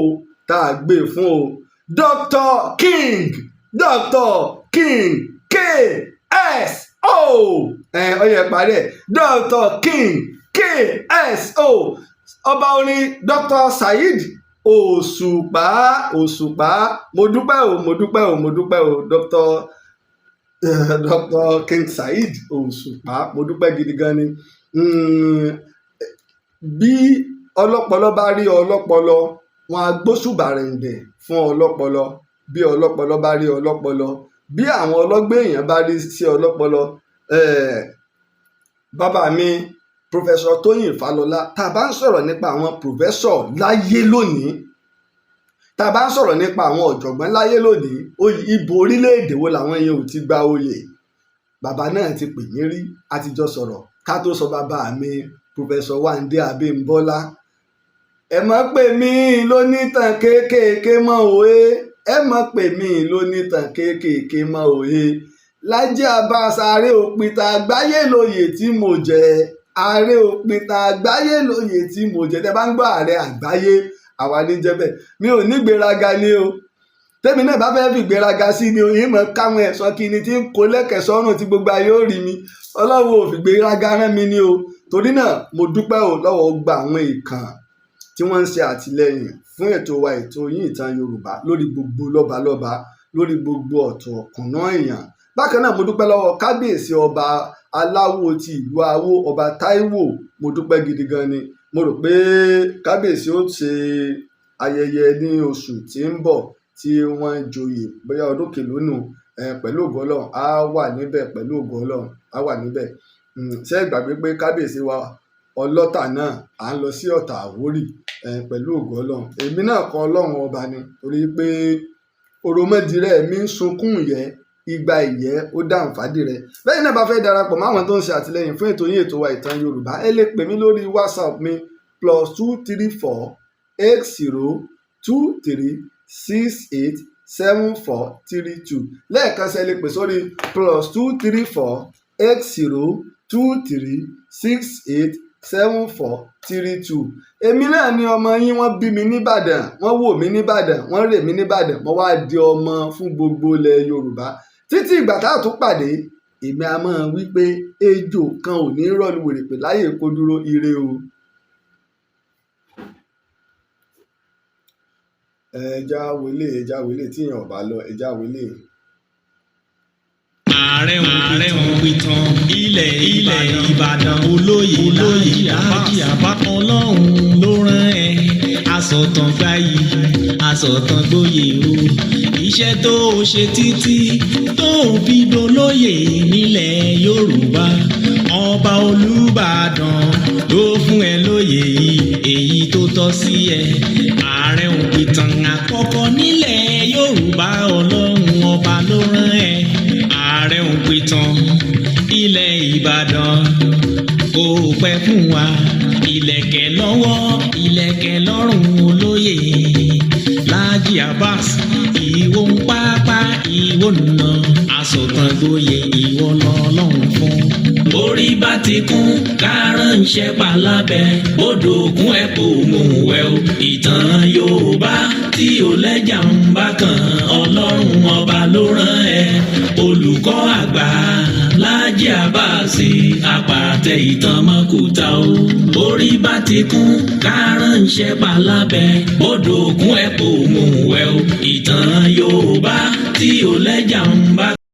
tá a gbé fún o. Dr. King, Dr. King KSO. Ẹ ọ yẹ parí ẹ. Dr. King KSO, ọba orin Dr. Saheed Òṣùpá, Òṣùpá. Mo dúpẹ́ o, mo dúpẹ́ o, mo dúpẹ́ o, Dr. Dr. King Saheed Òṣùpá, mo dúpẹ́ gidi gan ni. Bí ọlọ́pọlọ bá rí ọlọ́pọlọ, wọn á gbóṣùbà rẹ̀ǹdẹ̀ fún ọlọ́pọlọ. Bí ọlọ́pọlọ bá rí ọlọ́pọlọ, bí àwọn ọlọ́gbọ́n èèyàn bá rí sí ọlọ́pọlọ, bàbá mi Professor Tóyìn Fálọlá, tá a bá ń sọ̀rọ̀ nípa àwọn professor láyé lónìí, tá a bá ń sọ̀rọ̀ nípa àwọn ọ̀jọ̀gbọ́n láyé lónìí, ibo orílẹ̀-èdè wo làwọn yẹn ò ti gba oyè? Bàbá náà ti pè mí rí, a ti jọ sọ̀rọ̀. Ká tó sọ bàbá mi Professor Wándé Abímbọ́lá, ẹ mọ̀ pé mi lónítàn kéékèèké mọ́ òye, ẹ mọ̀ pé mi lónítàn kéékèèké mọ́ òye. Lájí Abbas, ààrẹ òpìtàn àgbáyé lóye tí mo jẹ, ààrẹ òpìtàn àgbáyé lóye tí mo jẹ. Tẹ bá ń gbọ́ ààrẹ àgbáyé, àwa ní jẹ́ bẹ́ẹ̀. Mi ò ní gbéraga ni o. Tèmi náà bá fẹ́ fi gbéraga sí ni o, ìmọ̀ káwọn ẹ̀sán kí ni tí ń kó lẹ́kẹ̀ sọ́rùn tí gbogbo ayé ó rí mi. Ọlọ́run ò fi gbéraga rán mi ni o. Torí náà, mo dúpẹ́ o lọ́wọ́ gba àwọn ìkàn tí wọ́n ń ṣe àtìlẹ́yìn fún ètò wa, ètò yín, Ìtàn Yorùbá, lórí gbogbo lọ́balọ́ba, lórí gbogbo ọ̀tọ̀ ọ̀kùnná èèyàn. Bákan náà, mo dúpẹ́ lọ́wọ́ kábíyèsí ọba Aláwo ti ìlú Awó, Ọba Táíwò. Mo dúpẹ́ gidi gan ni. Mo rò pé kábíyèsí ó ṣe ayẹyẹ ní oṣù tí ń bọ̀ tí wọ́n joyè, bóyá ọdún kìlónù. Pẹ̀lú ògo Ọlọ́run, á wà níbẹ̀. Pẹ̀lú ògo Ọlọ́run, á wà níbẹ̀. Ṣé ẹ gbàgbé pé kábíyèsí wa ọlọ́tà náà, à ń lọ sí Ọ̀tà Àwórì? Pẹ̀lú ògo Ọlọ́run, èmi náà kọ́, Ọlọ́run ọba ni, torí pé òròmọdìrẹ mi ń sunkún ìyẹ́ igba ìyẹ́ ó dáhùn fàdí rẹ. Bẹ́ẹ̀ náà, bá fẹ́ darapọ̀ mọ́ àwọn tó ń ṣe àtìlẹ́yìn fún ètò yín, ètò wa, Ìtàn Yorùbá, ẹ lè pè mí lórí WhatsApp mi, +234 80 23 68 74 32. Lẹ́ẹ̀kan sí, ẹ lè pè sórí +234 80 23 68 74 32. Èmi náà ni ọmọ yín. Wọ́n bí mi nìbàdàn, wọ́n wò mí nìbàdàn, wọ́n rè mí nìbàdàn, mo wá di ọmọ fún gbogbo ilẹ̀ Yorùbá. Títí ìgbà tá a tún pàdé, èmi a máa wí pé ejò kan ò ní rọ́ọ̀lù wèrèpè láyè kó dúró. Ire o. Ẹja wọlé, ẹja wọlé tíyàn ò bá lọ, ẹja wọlé. Ààrẹ òpìtàn ilẹ̀ ilẹ̀ Ìbàdàn, olóyè olóyè Láàjì Àbá, Ọlọ́run ló rán ẹ. Asọ̀tàn gbayì, asọ̀tàn gboyè o. Iṣẹ́ tó o ṣe títí tó o fi dolóyè nílẹ̀ Yorùbá, ọba Olúbàdàn ló fún ẹ lóyè yìí, èyí tó tọ́ sí ẹ. Ààrẹ òpìtàn àkọ́kọ́ nílẹ̀ Yorùbá, Ọlọ́run ọba ló rán ẹ. Ààrẹ òpìtàn ilẹ̀ Ìbàdàn, kò pẹ́ fún wa. Ìlẹ̀kẹ̀ lọ́wọ́, ìlẹ̀kẹ̀ lọ́rùn, olóyè Láàjì Abbas, ìwọ ń pápá, ìwọ nà asọ̀tàn gboyè, ìwọ lọ́lọ́run fún. Orí bá ti kún kárànṣẹ́ palábẹ́ odò òkun ẹ̀ kò mú wẹ̀ o. Ìtàn Yorùbá tí ò lẹ́jà ń bá kan, Ọlọ́run ọba ló rán ẹ. Olùkọ́ àgbà Láàjì Àbáàsì, àpàtẹ ìtàn mọ́kúta o. Orí bá ti kún kárànṣẹ́ palábẹ́ odò òkun ẹ̀ kò mú wẹ̀ o. Ìtàn Yorùbá tí ò lẹ́jà ń bá.